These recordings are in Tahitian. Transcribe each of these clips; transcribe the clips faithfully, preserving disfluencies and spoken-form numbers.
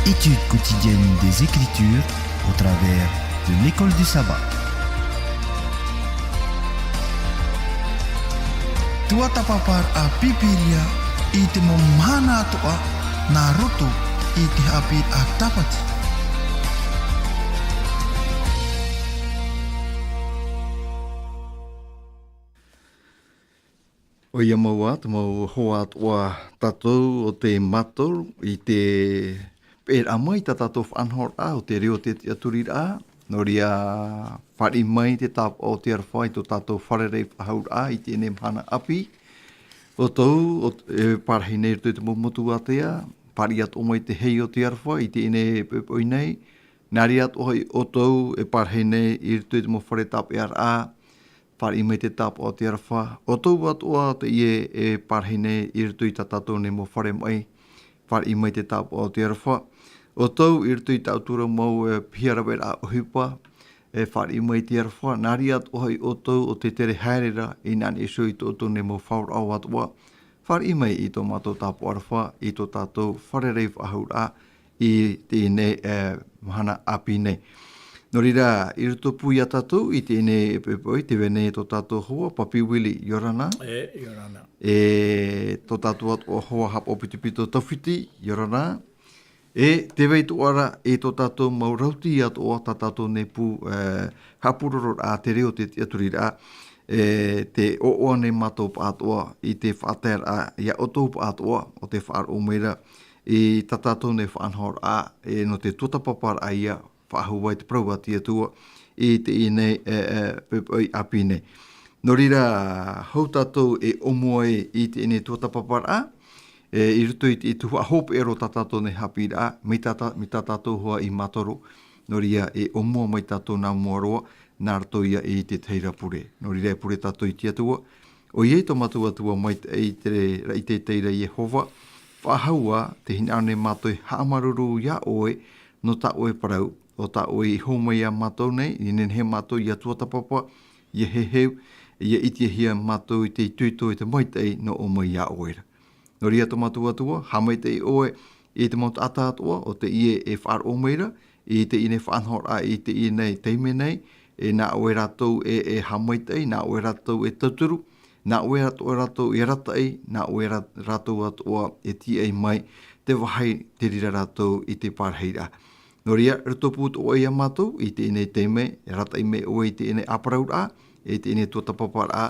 Étude quotidienne des Écritures au travers de l'école du sabbat. Tuatāpaparaʻa Pīpīria i te mau mahana atoʻa nā roto i te haʻapiʻiraʻa Tāpati. ʻOia mau ā, te mau hoa atoʻa tātou o te mātau i te peʻeraʻa mai tā tātou faʻanahoraʻa o te reo o te tiʻaturiraʻa. Nō reira, fāriʻi mai te tāpaʻo o te aroha i tō tātou fārerei faʻahouraʻa i teie mahana ʻāpī. ʻOutou, ʻo, e pārahi nei i roto i te mau motu ātea, fāriʻi atoʻa mai te hei o te aroha i teie poʻipoʻi nei. Nā reira atoʻa hoʻi ʻoutou e pārahi nei i roto i te mau fare tāpeʻaraʻa, fāriʻi mai te tāpaʻo o te aroha. ʻOutou atoʻa teie e pārahi nei i roto i tā tātou nei mau fare maʻi, fāriʻi mai te tāpaʻo o te aroha. ʻOutou i roto i tā ʻoutou mau, e, piha raveraʻa ʻohipa, e fāriʻi mai te aroha. Nā reira atoʻa hoʻi ʻoutou ʻo tē tere haere ra i nā niʻa iho i tō ʻoutou nei mau faʻaroʻo atoʻa, fāriʻi mai i tō mātou tāpaʻo aroha, i tō tātou fārerei faʻahouraʻa, i teie, e, mahana ʻāpī nei. Nō reira, i roto pū ia tātou i teie poʻipoʻi, tē vai nei tō tātou hoa, Papi Willie, ʻia ora na. E, ʻia ora na. E tō tātou atoʻa hoa haʻapaʻo pitopito, Taufiti, ʻia ora na. E tē vai atoʻa ra i tō tātou mau rauti atoʻa, tā tātou nei pū, e, haʻapurororaʻa te reo o te tiʻaturiraʻa, e, tē ʻoaʻoa nei mātou pāʻatoʻa i te faʻataeraʻa ia ʻoutou pāʻatoʻa ʻo tē faʻaroʻo mai ra i tā tātou nei faʻanahoraʻa, e, nō te tuatāpaparaʻa ia faʻahou ai te parau a te Atua i teie, e, e, poʻipoʻi ʻāpī nei. Nō reira, hou tātou e ʻōmua ai i teie tuatāpaparaʻa, e, i roto i te, i te tuhaʻa hopeʻa roa tā tātou nei haʻapiʻiraʻa, mai tā tā-, mai tā tātou hoa i mātaro. Nō reira, e ʻōmua mai tātou nā mua roa, nā roto ia i te tahi ra pure. Nō reira, e pure tātou i te Atua, ʻoia tō mātou Atua maitaʻi, i te ra-, i te tahi ra Iehova, faʻahou ā, tē hinaʻaro nei mātou e haʻamāuruuru ia ʻoe, nō tā ʻoe parau, ʻo tā ʻoe i hōmai ia mātou nei, i nehenehe mātou ia tuatāpapa, ia heheu, ia ʻitehia mātou i te itoito, i te maitaʻi, nō ʻōmai ia ʻoe ra. Nō reira tō mātou Atua, haʻamaitaʻi ʻoe i te mau taʻata atoʻa, ʻo teie e faʻaroʻo mai ra i teie faʻanahoraʻa i teie taime nei, e nā ʻoe rātou e, e haʻamaitaʻi, nā ʻoe rātou e tauturu, nā ʻoe rātou, rātou e arataʻi, nā ʻoe rā-, rātou atoʻa e tīaʻi mai te vāhi tē reira rātou i te parahiraʻa. Nō reira, roto pū atoʻa ia mātou i teie taime, e arataʻi mai ʻoe i teie ʻāparauraʻa, i teie tuatāpaparaʻa,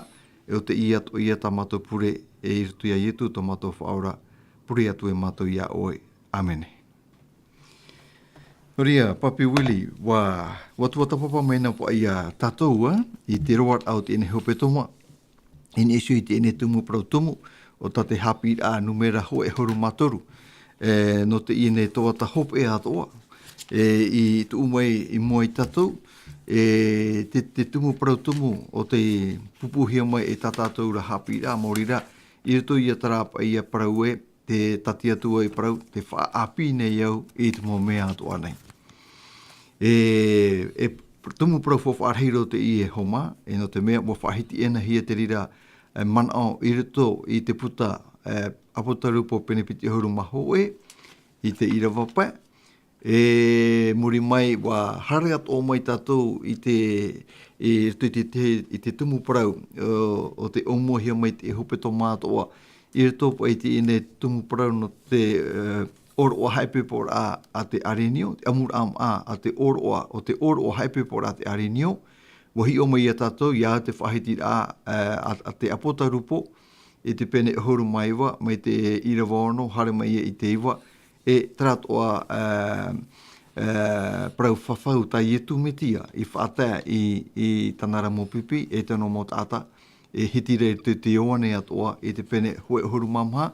e ʻo teie atoʻa ia tā mātou pure, e i roto ia Ietu tō mātou Faʻaora, pure atu e mātou ia ʻoe. ʻĀmene. Nō reira, Papi Willie, ʻua, ʻua tuatāpapa mai na paʻi ia tātou, ā, i te roaraʻa o teie hepetoma, i niʻa iho i teie tumu parau tumu, ʻo tā te haʻapiʻiraʻa nūmera hōʻē ʻahuru mā toru, e, nō teie tuatāpapa atoʻa, e, i tuʻu mai i mua ia tātou, e, te, te tumu parau tumu ʻo tei pūpūhia mai e tā tātou ra haʻapiʻiraʻa, maori rā, i roto ia terā paʻi ia parau ē, te, tā te Atua i parau, tē faʻaʻāpī nei au i te mau mea atoʻa nei. E, e tumu parau faʻaroʻo roa teie e Homa, e nō te mea ʻua faʻahiti ʻenehia te reira, e, manaʻo i roto i te puta, e, ʻApotarupo pene piti ʻahuru mā hōʻē, i te ʻīrava pae, e muri mai, ʻua haere atoʻa mai tātou i te, i roto i te, te, i te tumu parau, ʻo, ʻo tei ʻōmuahia mai te hepetoma atoʻa, i roto paʻi i teie tumu parau nō te, e, ʻōroʻa haʻapeʻapeʻaraʻa a te ʻĀrenio, te ʻamuraʻa maʻa a te ʻōroʻa, ʻo te ʻōroʻa haʻapeʻapeʻaraʻa a te ʻĀrenio, ʻua hiʻo mai ia tātou, ia te faʻahitiraʻa, e, a, a te ʻApotarupo, i te pene ʻahuru mā iva, mai te ʻīrava ono, haere mai ia i te iva, e terā atoʻa, e, e, parau fafau tā Ietu Metia i faʻatae i, i tāna ra mau pipi, e te ono mau taʻata, e hiti ra i te, te Ioane atoʻa, i te pene hōʻē ʻahuru mā maha,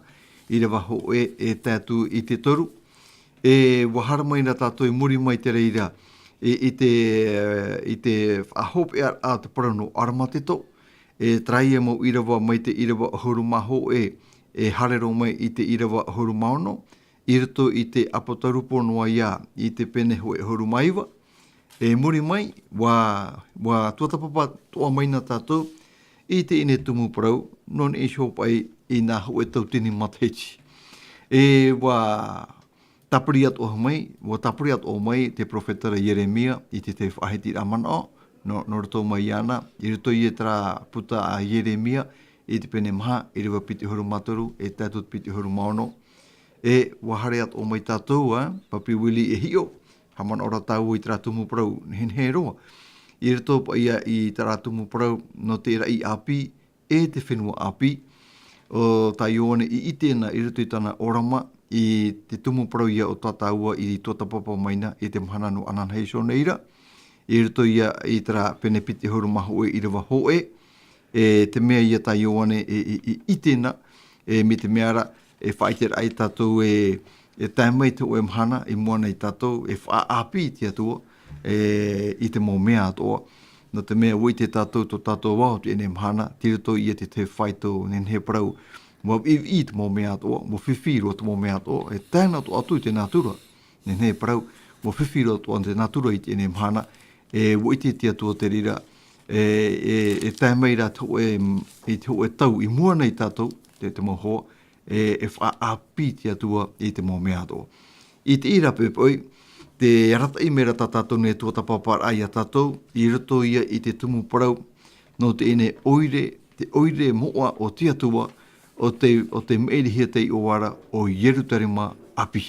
ʻīrava hōʻē e tae atu i te toru. E ʻua haere mai na tātou i muri mai te reira, i, i te, i te faʻahopeʻaraʻa te parau nō Aramateto, e terā ia mau ʻīrava mai te ʻīrava ʻahuru mā hōʻē, e haere roa mai i te ʻīrava ʻahuru mā ono, i roto i te ʻApotarupo noa ia i te pene hōʻē ʻahuru mā iva. E muri mai, ʻua, ʻua tuatāpapa atoʻa mai na tātou i teie tumu parau, nō niʻa iho paʻi i nā hōʻē tauatini matahiti. E ʻua, tāpiri atoʻa mai, ʻua tāpiri atoʻa mai te peropheta ra Ieremia i te, te faʻahitiraʻa manaʻo, nō, nō roto mai iāna, i roto i terā puta a Ieremia, i te pene maha, ʻīrava piti ʻahuru mā toru, e tae atu piti ʻahuru mā ono. E, ʻua haere atoʻa mai tātou, ā, Papi Willie e hiʻo, haʻamanaʻo ra tāua i terā tumu parau, nehenehe roa. I roto paʻi ia i terā tumu parau, nō te raʻi ʻāpī, e te fenua ʻāpī. ʻO tā Ioane i ʻite na i roto i tāna ʻōrama, i te tumu parau ia ʻo tā tāua i tuatāpapa mai na i te mahana nō Ananiaso nei ra. I roto ia i terā pene piti ʻahuru mā hōʻē ʻīrava hōʻē, e te mea ia tā Ioane e, e, i ʻite na, e mai te mea ra, e faʻaʻite ra ia tātou e, e tae mai te hōʻē mahana, i mua nei tātou, e faʻaʻāpī te Atua, e, i te mau mea atoʻa. Nō te mea ʻua ʻite tātou tō tātou vā o teie mahana, tei roto ia te, te fāito nehenehe parau. ʻUa viʻiviʻi te mau mea atoʻa, ʻua fifi roa te mau mea atoʻa, e tae noa atu i te nātura. Nehenehe parau, ʻua fifi roa atoʻa te nātura i teie mahana, e ʻua ʻite te Atua te reira, e, e, e tae mai ra te hōʻē, i te hōʻē tau i mua nei tātou, te, te mau hoa, e, e faʻaʻāpī te Atua i te mau mea atoʻa. I teie poʻipoʻi, tē arataʻi mai ra tā tātou nei tuatāpaparaʻa ia tātou, i roto ia i te tumu parau, nō teie ʻoire, te ʻoire moʻa o te Atua, ʻo tei, ʻo tei maʻirihia tei ʻō ra ʻo Ierutarema ʻāpī.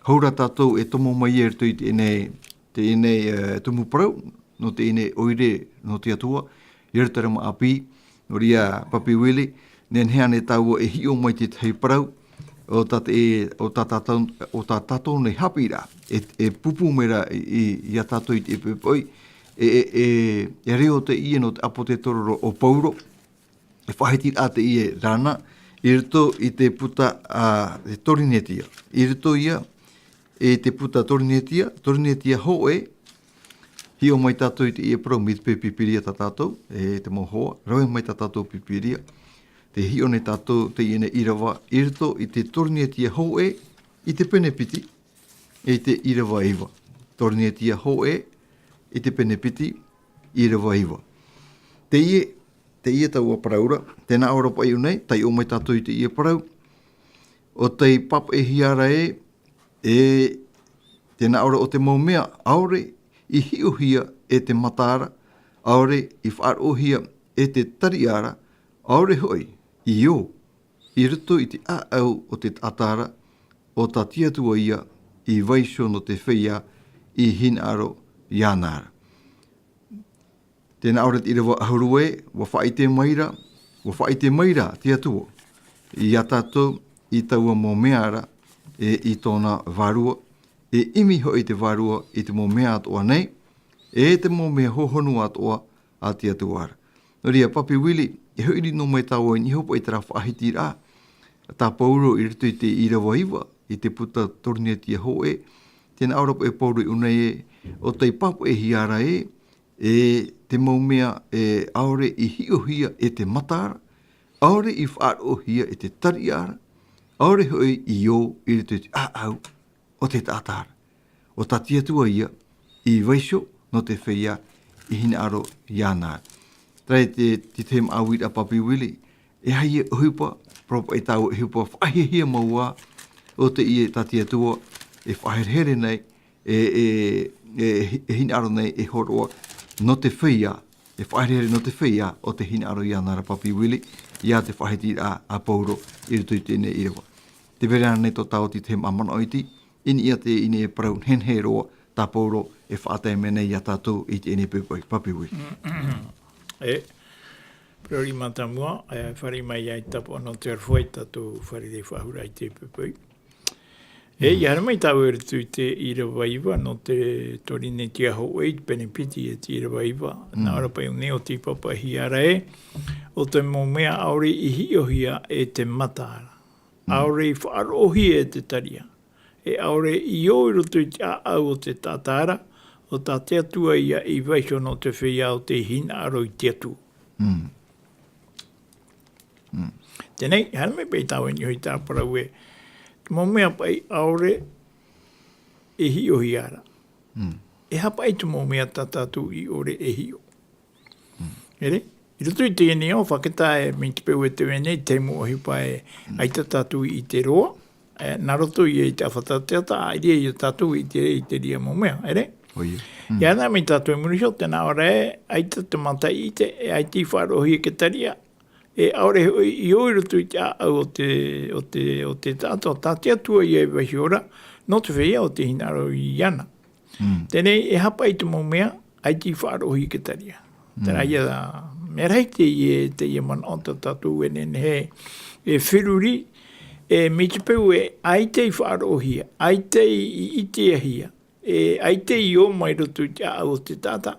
Hou ra tātou e tomo mai i roto i teie, teie, e, tumu parau, nō teie ʻoire nō te Atua, Ierutarema ʻāpī, nō reira Papi Willie, nehenehe ānei tāua e hiʻo mai te tahi parau, ʻo tā te, ʻo tā tātou, ʻo tā tātou nei haʻapiʻiraʻa, e, e pūpū mai ra i, i, ia tātou i teie poʻipoʻi, e, e, e, e reo teie nō te ʻāpōsetolo ʻo Paulo, e faʻahitiraʻa teie rāna, i roto i te puta a te Torinetia. I roto ia, i te puta Torinetia, Torinetia hōʻē, hiʻo mai tātou i teie parau mai te Pīpīria tā tātou, e te mau hoa, rave mai tā tātou Pīpīria. Tē hiʻo nei tātou teie ʻīrava, i roto i te Torinetia hōʻē, i te pene piti, i te ʻīrava iva. Torinetia hōʻē, i te pene piti, ʻīrava iva. Teie, teie taua parau ra, tē nā ʻō ra paʻi ʻō nei, taiʻo mai tātou i teie parau, ʻo tei pāpaʻihia ra ē, e, tē nā ʻō ra ʻo te mau mea, ʻaore i hiʻohia e te mata ra, ʻaore i faʻaroʻohia e te tariʻa ra, ʻaore hoʻi, i ō, i roto i te ʻāʻau o te taʻata ra, ʻo tā te Atua ïa i vaiiho nō te feiā i hinaʻaro iāna ra. Tē nā ʻō ra te ʻīrava ʻahuru ē, ʻua faʻaʻite mai ra, ʻua faʻaʻite mai ra te Atua, ia tātou i taua mau mea ra, e i tōna vārua, e ʻimi hoʻi te vārua i te mau mea atoʻa nei, e te mau mea hohonu atoʻa a te Atua ra. Nō reira, Papi Willie, e hoʻi noa mai tāua i niʻa hoʻi i terā faʻahitiraʻa, tā Paulo i roto i te ʻīrava iva, i te puta Torinetia hōʻē, tē nā ʻō ra paʻi Paulo i ʻō nei ē, ʻo tei pāpaʻihia ra ē, e te mau mea e ʻaore i hiʻohia e te mata ra, ʻaore i faʻaroʻohia e te tariʻa ra, ʻaore hoʻi i ō i roto i te ʻāʻau o te taʻata ra. ʻO tā te Atua ïa i vaiiho nō te feiā i hinaʻaro iāna. Terā te, te tahi mau uiraʻa Papi Willie, e aha ïa ʻohipa, parau paʻi tāua ʻohipa faʻahiahia mau ā, ʻo teie tā te Atua e faʻaherehere nei, e, e, e, e hinaʻaro nei, e hōroʻa nō te feiā, e faʻaherehere nō te feiā o te hinaʻaro iāna ra Papi Willie, ia te faʻahitiraʻa a Paulo i roto i teie ʻīrava. Tē vai ra ānei tō tāua te tahi mau manaʻo iti, i niʻa i teie parau nehenehe roa tā Paulo e faʻatae mai nei ia tātou i teie poʻipoʻi, Papi Willie. E, parau riʻi mātāmua, e, fāriʻi mai ai tāpaʻo nō te aroha i tātou fārerei faʻahou ra i teie poʻipoʻi. E, ʻia haere mai tāua i roto i te ʻīrava iva nō te Torinetia hōʻē, i te pene piti e te ʻīrava iva. Nā ʻō ra paʻi ʻō nei ʻo tei pāpaʻihia ra ē, ʻo te mau mea ʻaore i hiʻohia e te mata ra. ʻAore i faʻaroʻohia e te tariʻa. E ʻaore i ō i roto i te ʻāʻau o te taʻata ra, ʻo tā te Atua ïa i vaiiho nō te feiā ʻo tei hinaʻaro i te Atua. Teie, haere mai paʻi tāua i niʻa hoʻi i terā parau ē, te mau mea paʻi ʻaore e hiʻohia ra. E aha paʻi te mau mea tā tātou i ʻore e hiʻo. Ere, i roto i teie nei ao, fakatā e mai te peu e tē vai nei, te mau ʻohipa e ʻaita tātou i ʻite roa. E, nā roto ia i te ʻāfata o te ata, ʻaita ia tātou i te, i te reira mau mea, ʻere? ʻOia. Mm. Ia nā mai tātou i muri iho, tē nā ʻō ra ē, ʻaita te mataʻi ʻite, e ʻaita i faʻaroʻohia e ketaria, e ʻaore hoʻi i ʻō i roto i te ʻāʻau o te, o te, o te taʻata, tā te Atua ia e vaiiho ra, nō te feiā ʻo tē hinaʻaro iāna. Mm. Teie nei, e aha paʻi te mau mea, ʻaita i faʻaroʻohia e ketaria. Terā Mm. ia, mea rahi teie, teie manaʻo tā tātou e nehenehe e feruri, e mai te peu ē, ʻaita i faʻaroʻohia, ʻaita i, i ʻiteahia, e ʻaita i ō mai roto i te ʻāʻau o te taʻata,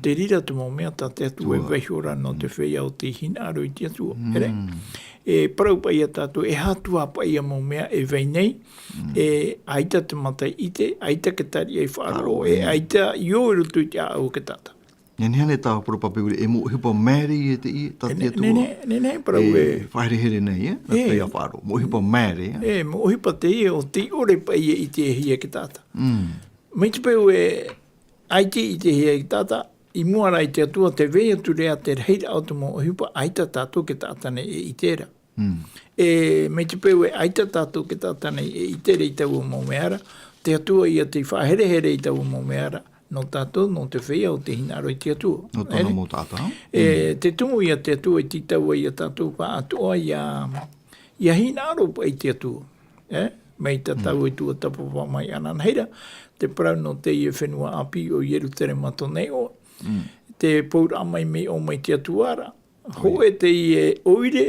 te reira te mau mea tā te Atua e Tua. vaiiho ra nō te Mm. feiā ʻo tē hinaʻaro i te Atua. Mm. ʻEre? E parau paʻi ia tātou, e aha atu ā paʻi ia mau mea e vai nei, Mm. e ʻaita te mataʻi ʻite, ʻaita e ketaria i faʻaroʻo, Faʻaroʻo, e mm. ʻaita i ō i roto i te ʻāʻau o te taʻata. Nehenehe ānei tāʻu parau Papi Willie, e mau ʻohipa māere ia teie, tā te Atua. Nehenehe, nehenehe parau E, e. faʻaherehere nei, e? Nā E. te feiā faʻaroʻo. Mau ʻohipa māere, e? E, mau ʻohipa teie ʻo tē ʻore paʻi ia e ʻiteahia e te taʻata. Mm. Mai te peu ē, ʻaita i ʻiteahia e te taʻata, i mua ra i te Atua, tē vai atu ra te rahiraʻa o te mau ʻohipa, ʻaita tātou e taʻata nei e ʻite ra. Mm. E, mai te peu ē, ʻaita tātou e taʻata nei e ʻite ra i taua mau mea ra, te Atua ia tei faʻaherehere i taua mau mea ra, nō tātou, nō te feiā ʻo tē hinaʻaro i te Atua. Nō tōna ʻEre? mau taʻata. E, Mm. te tumu ia te Atua i tītauhia ia tātou faʻatoʻa ia, ia hinaʻaro paʻi i te Atua. E, mai tā Mm. tāua tuatāpapa mai ananahi ra, te parau nō teie fenua ʻāpī ʻo Ierutarema tōna iʻoa. Mm. Te pouraʻa mai mea ʻō mai te Atua ra, ʻOia. hōʻē teie ʻoire,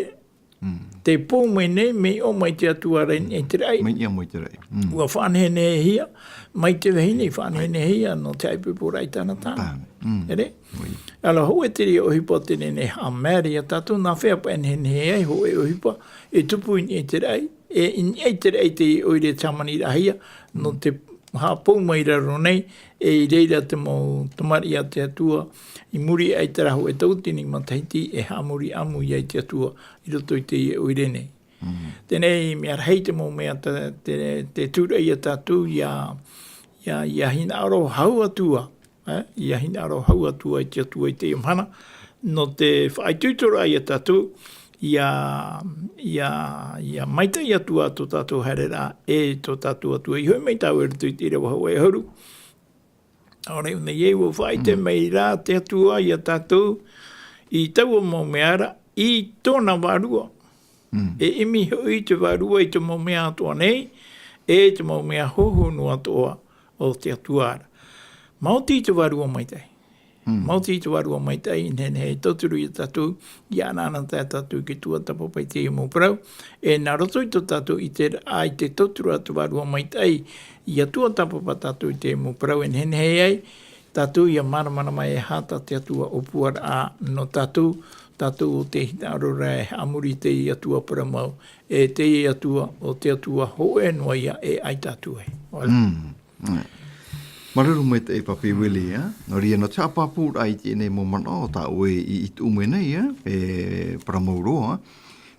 Mm. tē pou mai nei, mea ʻō mai te Atua ra i niʻa i te raʻi. Mai niʻa mai te raʻi. Mm. ʻUa faʻanehenehehia, mai te vahine i faʻanehenehehia, nō te haʻaipoiporaʻa i tāna tāne. Tāne. Mm. ʻEre? ʻOia. ʻAore hōʻē te reira ʻohipa tē nehenehe e haʻamāere ia tātou, nā hea paʻi e nehenehe ai hōʻē ʻohipa, e tupu i niʻa i te raʻi, e i niʻa i te raʻi te ʻoire e hāmaniraʻahia, nō Mm. te haʻapou mai i raro nei, e i reira te mau tamariʻi a te Atua, i muri aʻe i terā hōʻē tauatini matahiti, e haʻamori ʻamu ia i te Atua, i roto i teie ʻoire nei. Mm. Teie nei, mea rahi te mau mea te, te, tē tūraʻi ia tātou, ia, ia, ia hinaʻaro hau atu ā, e, ia hinaʻaro hau atu ā i te Atua i teie mahana, nō te faʻaitoitoraʻa ia tātou, ia, ia, ia maitaʻi atu ā tō tātou haereraʻa, e tō tātou Atua. I hoʻi mai tāua i roto i te ʻīrava hōʻē ʻahuru. ʻAore ʻōna i ʻua faʻaʻite Mm. mai ra te Atua ia tātou, i taua mau mea ra, i tōna vārua. Mm. E ʻimi hoʻi te vārua i te mau mea atoʻa nei, e te mau mea hōhonu atoʻa o te Atua ra. Maoti te vārua maitaʻi. Mm. Maoti te vārua maitaʻi, nehenehe e tauturu ia tātou, ia ʻanaʻanatae tātou i te tuatāpapa i teie mau parau. E nā roto i tō tātou ʻiteraʻa i te tauturu a te vārua maitaʻi, ia tuatāpapa tātou i teie mau parau e nehenehe ai, tātou ia māramarama e aha tā te Atua ʻōpuaraʻa nō tātou, tātou ʻo tē hinaʻaro ra e haʻamori i te Atua parau mau, e te Atua, ʻo te Atua hōʻē noa ia e ʻaita atu ai. ʻOia. Mm. Mm. Māuruuru maitaʻi Papi Willie, ā. Nō reira, nō te haʻapāpūraʻa i teie nei mau manaʻo tā ʻoe i, i tuʻu mai nei, ā, e parau mau roa, ā.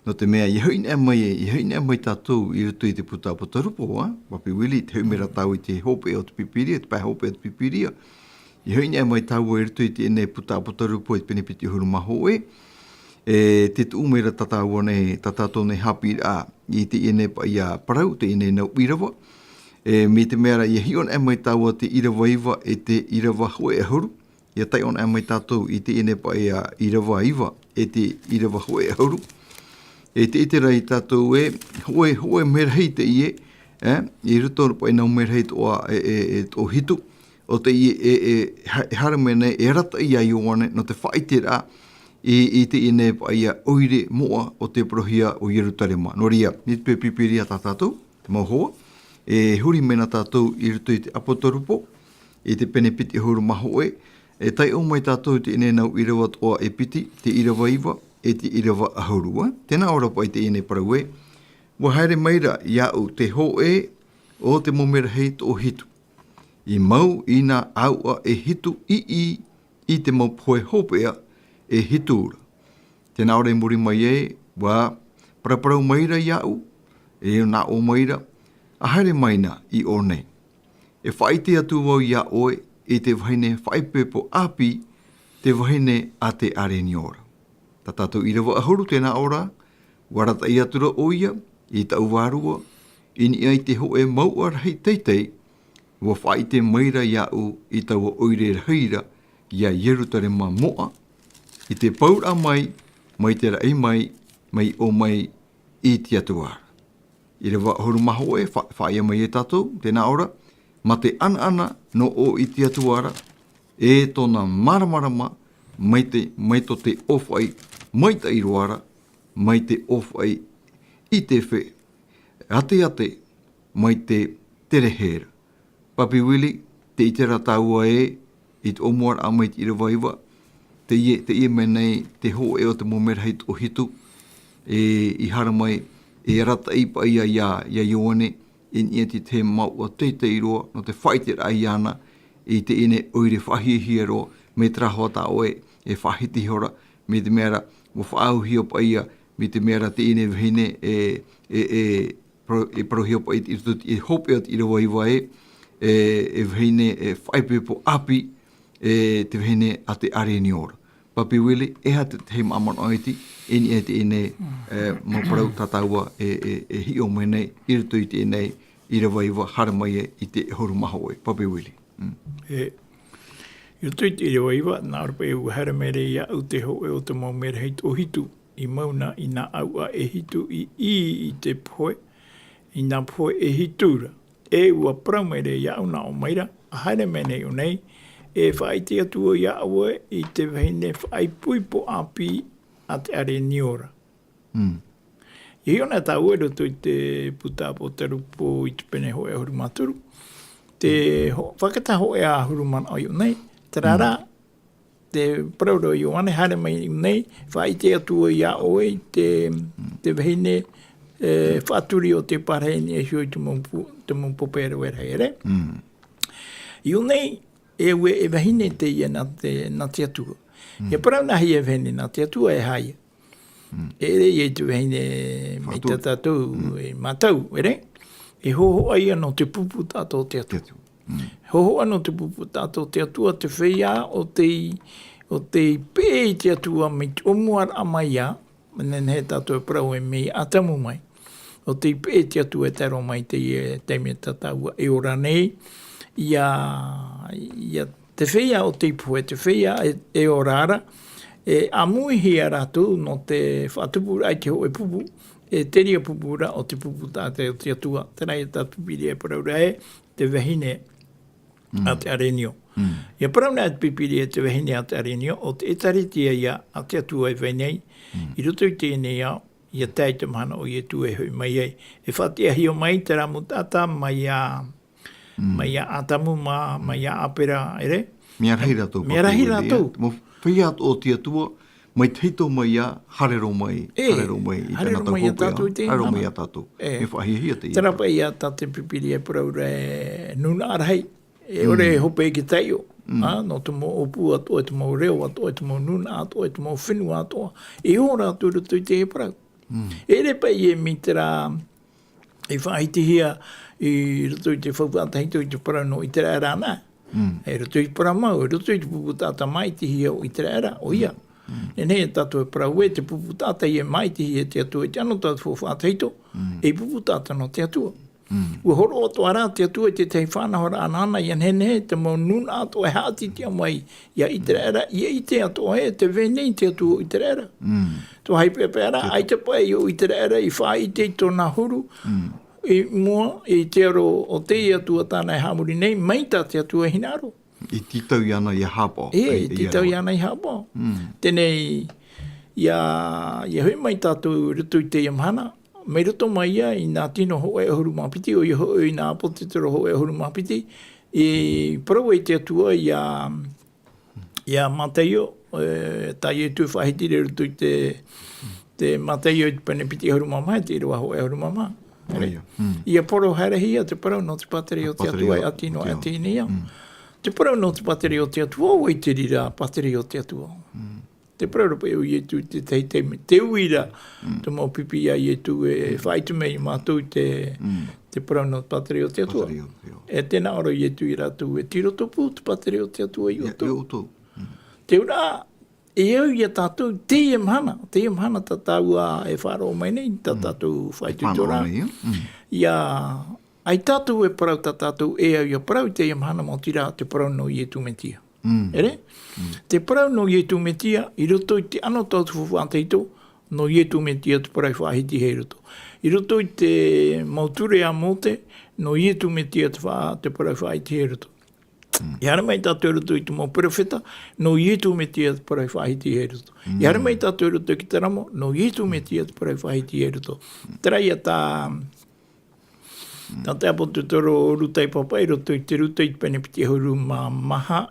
Nō te mea, ʻia hoʻi aʻe mai, ʻia hoʻi aʻe mai tātou i roto i te puta ʻApotarupo, ā. Papi Willie, tē hoʻi mai ra tāua i te hopeʻa o te Pīpīria, te pae hopeʻa o te Pīpīria. ʻIa hoʻi aʻe mai tāua i roto i teie nei puta ʻApotarupo i te pene piti ʻahuru mā hōʻē. E, tē tuʻu mai ra tā tāua nei, tā tātou nei haʻapiʻiraʻa i teie nei paʻi parau, teie nei nau ʻīrava. E, mai te mea ra, ʻia hiʻo aʻe mai tāua te ʻīrava iva, e te ʻīrava hōʻē ʻahuru. ʻIa taiʻo aʻe mai tātou i teie nei paʻi ʻīrava iva, e te ʻīrava hōʻē ʻahuru. E tē ʻite ra ia tātou ē, hōʻē, hōʻē merahi teie, e, i roto paʻi nau merahi toʻa, e, e, e toʻohitu, ʻo teie, e, e, ha-, e haere mai nei, e arataʻi ia Ioane, nō te faʻaʻiteraʻa, i, i teie nei paʻi ʻoire moʻa ʻo tē parauhia ʻo Ierutarema. Nō reira, i te peu e pīpīria tā tātou, te mau hoa, e huri mai na tātou i roto i te ʻApotarupo, i te pene piti ʻahuru mā hōʻē, e taiʻo mai tātou i teie nei nau ʻīrava toʻa e piti, te ʻīrava iva, e te ʻīrava ʻahuru, ā. Tē nā ʻō ra paʻi teie nei parau ē, ʻua haere mai ra iāʻu te hōʻē o te mau merahi toʻohitu. I mau i nā ʻāuʻa e hitu ʻī, i te mau pohe hopeʻa e hitu ra. Tē nā ʻō ra i muri mai ai, ʻua paraparau mai ra iāʻu, e nā ʻō mai ra, ʻa haere mai na i ʻō nei. E faʻaʻite atu vau iā ʻoe i te vahine faʻaipoipo ʻāpī, te vahine a te ʻĀreniora. Tā tātou ʻīrava ʻahuru tē nā ʻō ra, ʻua arataʻi atu ra ʻoia i taʻu vārua, I niʻa i te hōʻē mouʻa rahi teitei, ua faʻaʻite maira iāʻu i taua ʻoire rahi ra, iā Ierutarema moʻa, i te pauraʻa mai, mai te raʻi mai, mai ʻō mai i te Atua ra. ʻĪrava ʻahuru mā hōʻē, fa-, faʻaʻite mai e tātou, tē nā ʻō ra, mā te ʻanaʻana nō ʻō i te Atua ra, e tōna māramarama, mai te, mai tō te ʻōfaʻi maitaʻi roa ra, mai te ʻōfaʻi i te fe-, ateate, mai te terehē ra. Papi Willie, tē ʻite ra tāua ē, i te ʻōmuaraʻa mai te ʻīrava iva, teie, teie mea nei, te hōʻē o te mau merahi toʻohitu, e, i haere mai, e arataʻi paʻi ia, ia, ia Ioane, i niʻa i te tahi mouʻa teitei roa, nō te faʻaʻiteraʻa iāna, i teie nei ʻoire faʻahiahia roa, mai terā hoʻi tā ʻoe, e faʻahiti iho ra, mai te mea ra, ua faʻaauhia paʻi ia, mai te mea ra teie nei vahine, e, e, e, parau-, e parauhia paʻi i roto i te hopeʻa o te ʻīrava iva ē, e, e vahine, e faʻaipoipo ʻāpī, e te vahine a te ʻArenio ra. Papi Willie, e aha te, te manaʻo iti, i niʻa i teie nei, e, mau parau tā tāua, e, e, e hiʻo mai nei, i roto i teie nei, ʻīrava iva, haere mai ai i te ʻahuru mā hōʻē, Papi Willie. Mm. E, i roto i te ʻīrava iva, nā ʻō ra paʻi ē, ua haere mai ra iāʻu te hōʻē o te mau merahi toʻohitu, i mau na i nā ʻāuʻa e hitu i ʻī i te pohe, i nā pohe e hitu ra. E ua parau mai ra iāʻu, nā ʻō mai ra, ʻa haere mai nei ʻō nei, e faʻaʻite atu vau iā ʻoe i te vahine faʻaipoipo ʻāpī a te ʻArenio ra. Mm. E hiʻo na tāua i roto i te puta ʻĀpōtarupo i te pene hōʻē ʻahuru mā toru. Te ho-, fakataha hōʻē ʻahuru manaʻo i ʻō nei. Terā rā, te parau ra Ioane, haere mai nei, faʻaʻite atu vau iā ʻoe i te, te vahine, e, faʻaturi o te pārahi i niʻa iho i te mau pu-, te mau pope rave rahi, ʻere? Mm. I ʻō nei, e ue, e vahine teie nā te, nā te Atua. Mm. ʻIa parau nāhea e vahine nā te Atua, e aha ïa? Mm. E ʻere ïa i te vahine mai tā tātou, e mātou, ʻere? E hōhoʻa ïa nō te pupu taʻata o te Atua. Te Atua. Mm. Hōhoʻa nō te pupu taʻata o te Atua, te feiā o tei, o tei peʻe i te Atua mai te ʻōmuaraʻa mai ā, nehenehe tātou e parau ē mai Atamu mai. ʻO tei peʻe i te Atua e tae roa mai i teie taime tā tāua e ora nei, ʻia, ʻia te feiā o tei pohe, te feiā e, e ora ra, e ʻāmuihia rātou nō te faʻatupuraʻa i te hōʻē pupu, e terā pupu ra ʻo te pupu taʻata o te Atua, terā ïa tā te Pīpīria e parau ra ē, te vahine a te ʻArenio. Mm. ʻIa parau na te Pīpīria te vahine a te ʻArenio, ʻo te ʻĒtārētia ïa a te Atua e vai nei, i roto i teie nei ao, ʻia tae i te mahana ʻo Ietu e hoʻi mai ai. E faʻatiʻahia mai terā mau taʻata, mai iā, mai iā Atamu mā, mai iā Apera, ʻere? Mea rahi rātou, mea rahi rātou. Mau feiā o te Atua, mai te hito mai ā, haere roa mai, haere roa mai i tāna tau hopeʻa, haere roa mai iā tātou. E. Mea faʻahiahia teie. Terā paʻi ïa tā te Pīpīria e parau ra ē, nūnaʻa rahi. E ʻore e hope i te taiʻo, ā, nō te mau ʻōpū atoʻa, te mau reo atoʻa, te mau nūnaʻa atoʻa, te mau fenua atoʻa. E ora atu i roto i te parau. E ʻere paʻi ē mai terā, i faʻahitihia i roto i te faufaʻa tahito i te parau nō ʻĪteraʻera na. I roto i te parau mau, i roto i te pupu taʻata māʻitihia o ʻĪteraʻera, ʻoia. Nehenehe tātou e parau ē, te pupu taʻata ïa māʻitihia e te Atua, i te anotau o te faufaʻa tahito, e pupu taʻata nō te Atua. Ua hōroʻa atoʻa rā te Atua i te tahi faʻanahoraʻa anaana, ʻia nehenehe te mau nūnaʻa atoʻa e haʻatiʻatiʻa mai iā ʻĪteraʻera, ʻia ʻite atoʻa ē, tē vai nei te Atua o ʻĪteraʻera. Te vāhi peʻapeʻa rā, ʻaita paʻi ʻo ʻĪteraʻera i faʻaʻite i tōna huru, i mua i te aro o te Atua tāna e haʻamori nei, mai tā te Atua e hinaʻaro. I tītau iāna ʻia haʻapaʻo. E, i tītau iāna ʻia haʻapaʻo. Teie nei, ʻia, ʻia hoʻi mai tātou i roto i teie mahana, mai roto mai ïa i nā tino hōʻē ʻahuru mā piti, ʻoia hoʻi i nā ʻĀpōtetoro hōʻē ʻahuru mā piti, i parau ai te Atua iā, iā Mataio, e, tā Ietu e faʻahiti ra i roto i te, te Mataio i te pene piti ʻahuru mā maha, te ʻīrava hōʻē ʻahuru mā maha. ʻOia. ʻIa poro haerehia te parau nō te pātireia o te Atua, e ʻātino, e ʻātino ïa. Te parau nō te pātireia o te Atua, ʻo vai te reira pātireia o te Atua? Te parau ra paʻi ʻo Ietu i te tahi taime, te uira, te mau pipi iā Ietu e faʻaʻite mai mātou i te, te parau nō te pātireia o te Atua. E tē nā ʻō ra Ietu iā rātou, e tiro tupu te pātireia o te Atua iā ʻoutou. Te ura, e au iā tātou, teie mahana, teie mahana tā tāua e faʻaroʻo mai nei, tā tātou faʻaitoitoraʻa. ia, ʻaita tātou e parau tā tātou e au ia parau i teie mahana, maoti rā te parau nō Ietu Metia. Mm. Ere? Mm. Te parau nō Ietu Metia, i roto i te anotau o te faufaʻa tahito, nō Ietu Metia te parau i faʻahiti hia i roto. I roto i te mau ture a Mōte, nō Ietu Metia te fa-, te parau i faʻahiti hia i roto. Mm. I haere mai tātou i roto i te mau perofeta, nō Ietu Metia te parau i faʻahiti hia i roto. Mm. I haere mai tātou i roto i te Taramo, nō Ietu Metia te parau i faʻahiti hia i roto. Terā ia tā, tā te ʻapotetoro o Ruta i pāpaʻi i roto i te Ruta i te pene piti ʻahuru mā maha.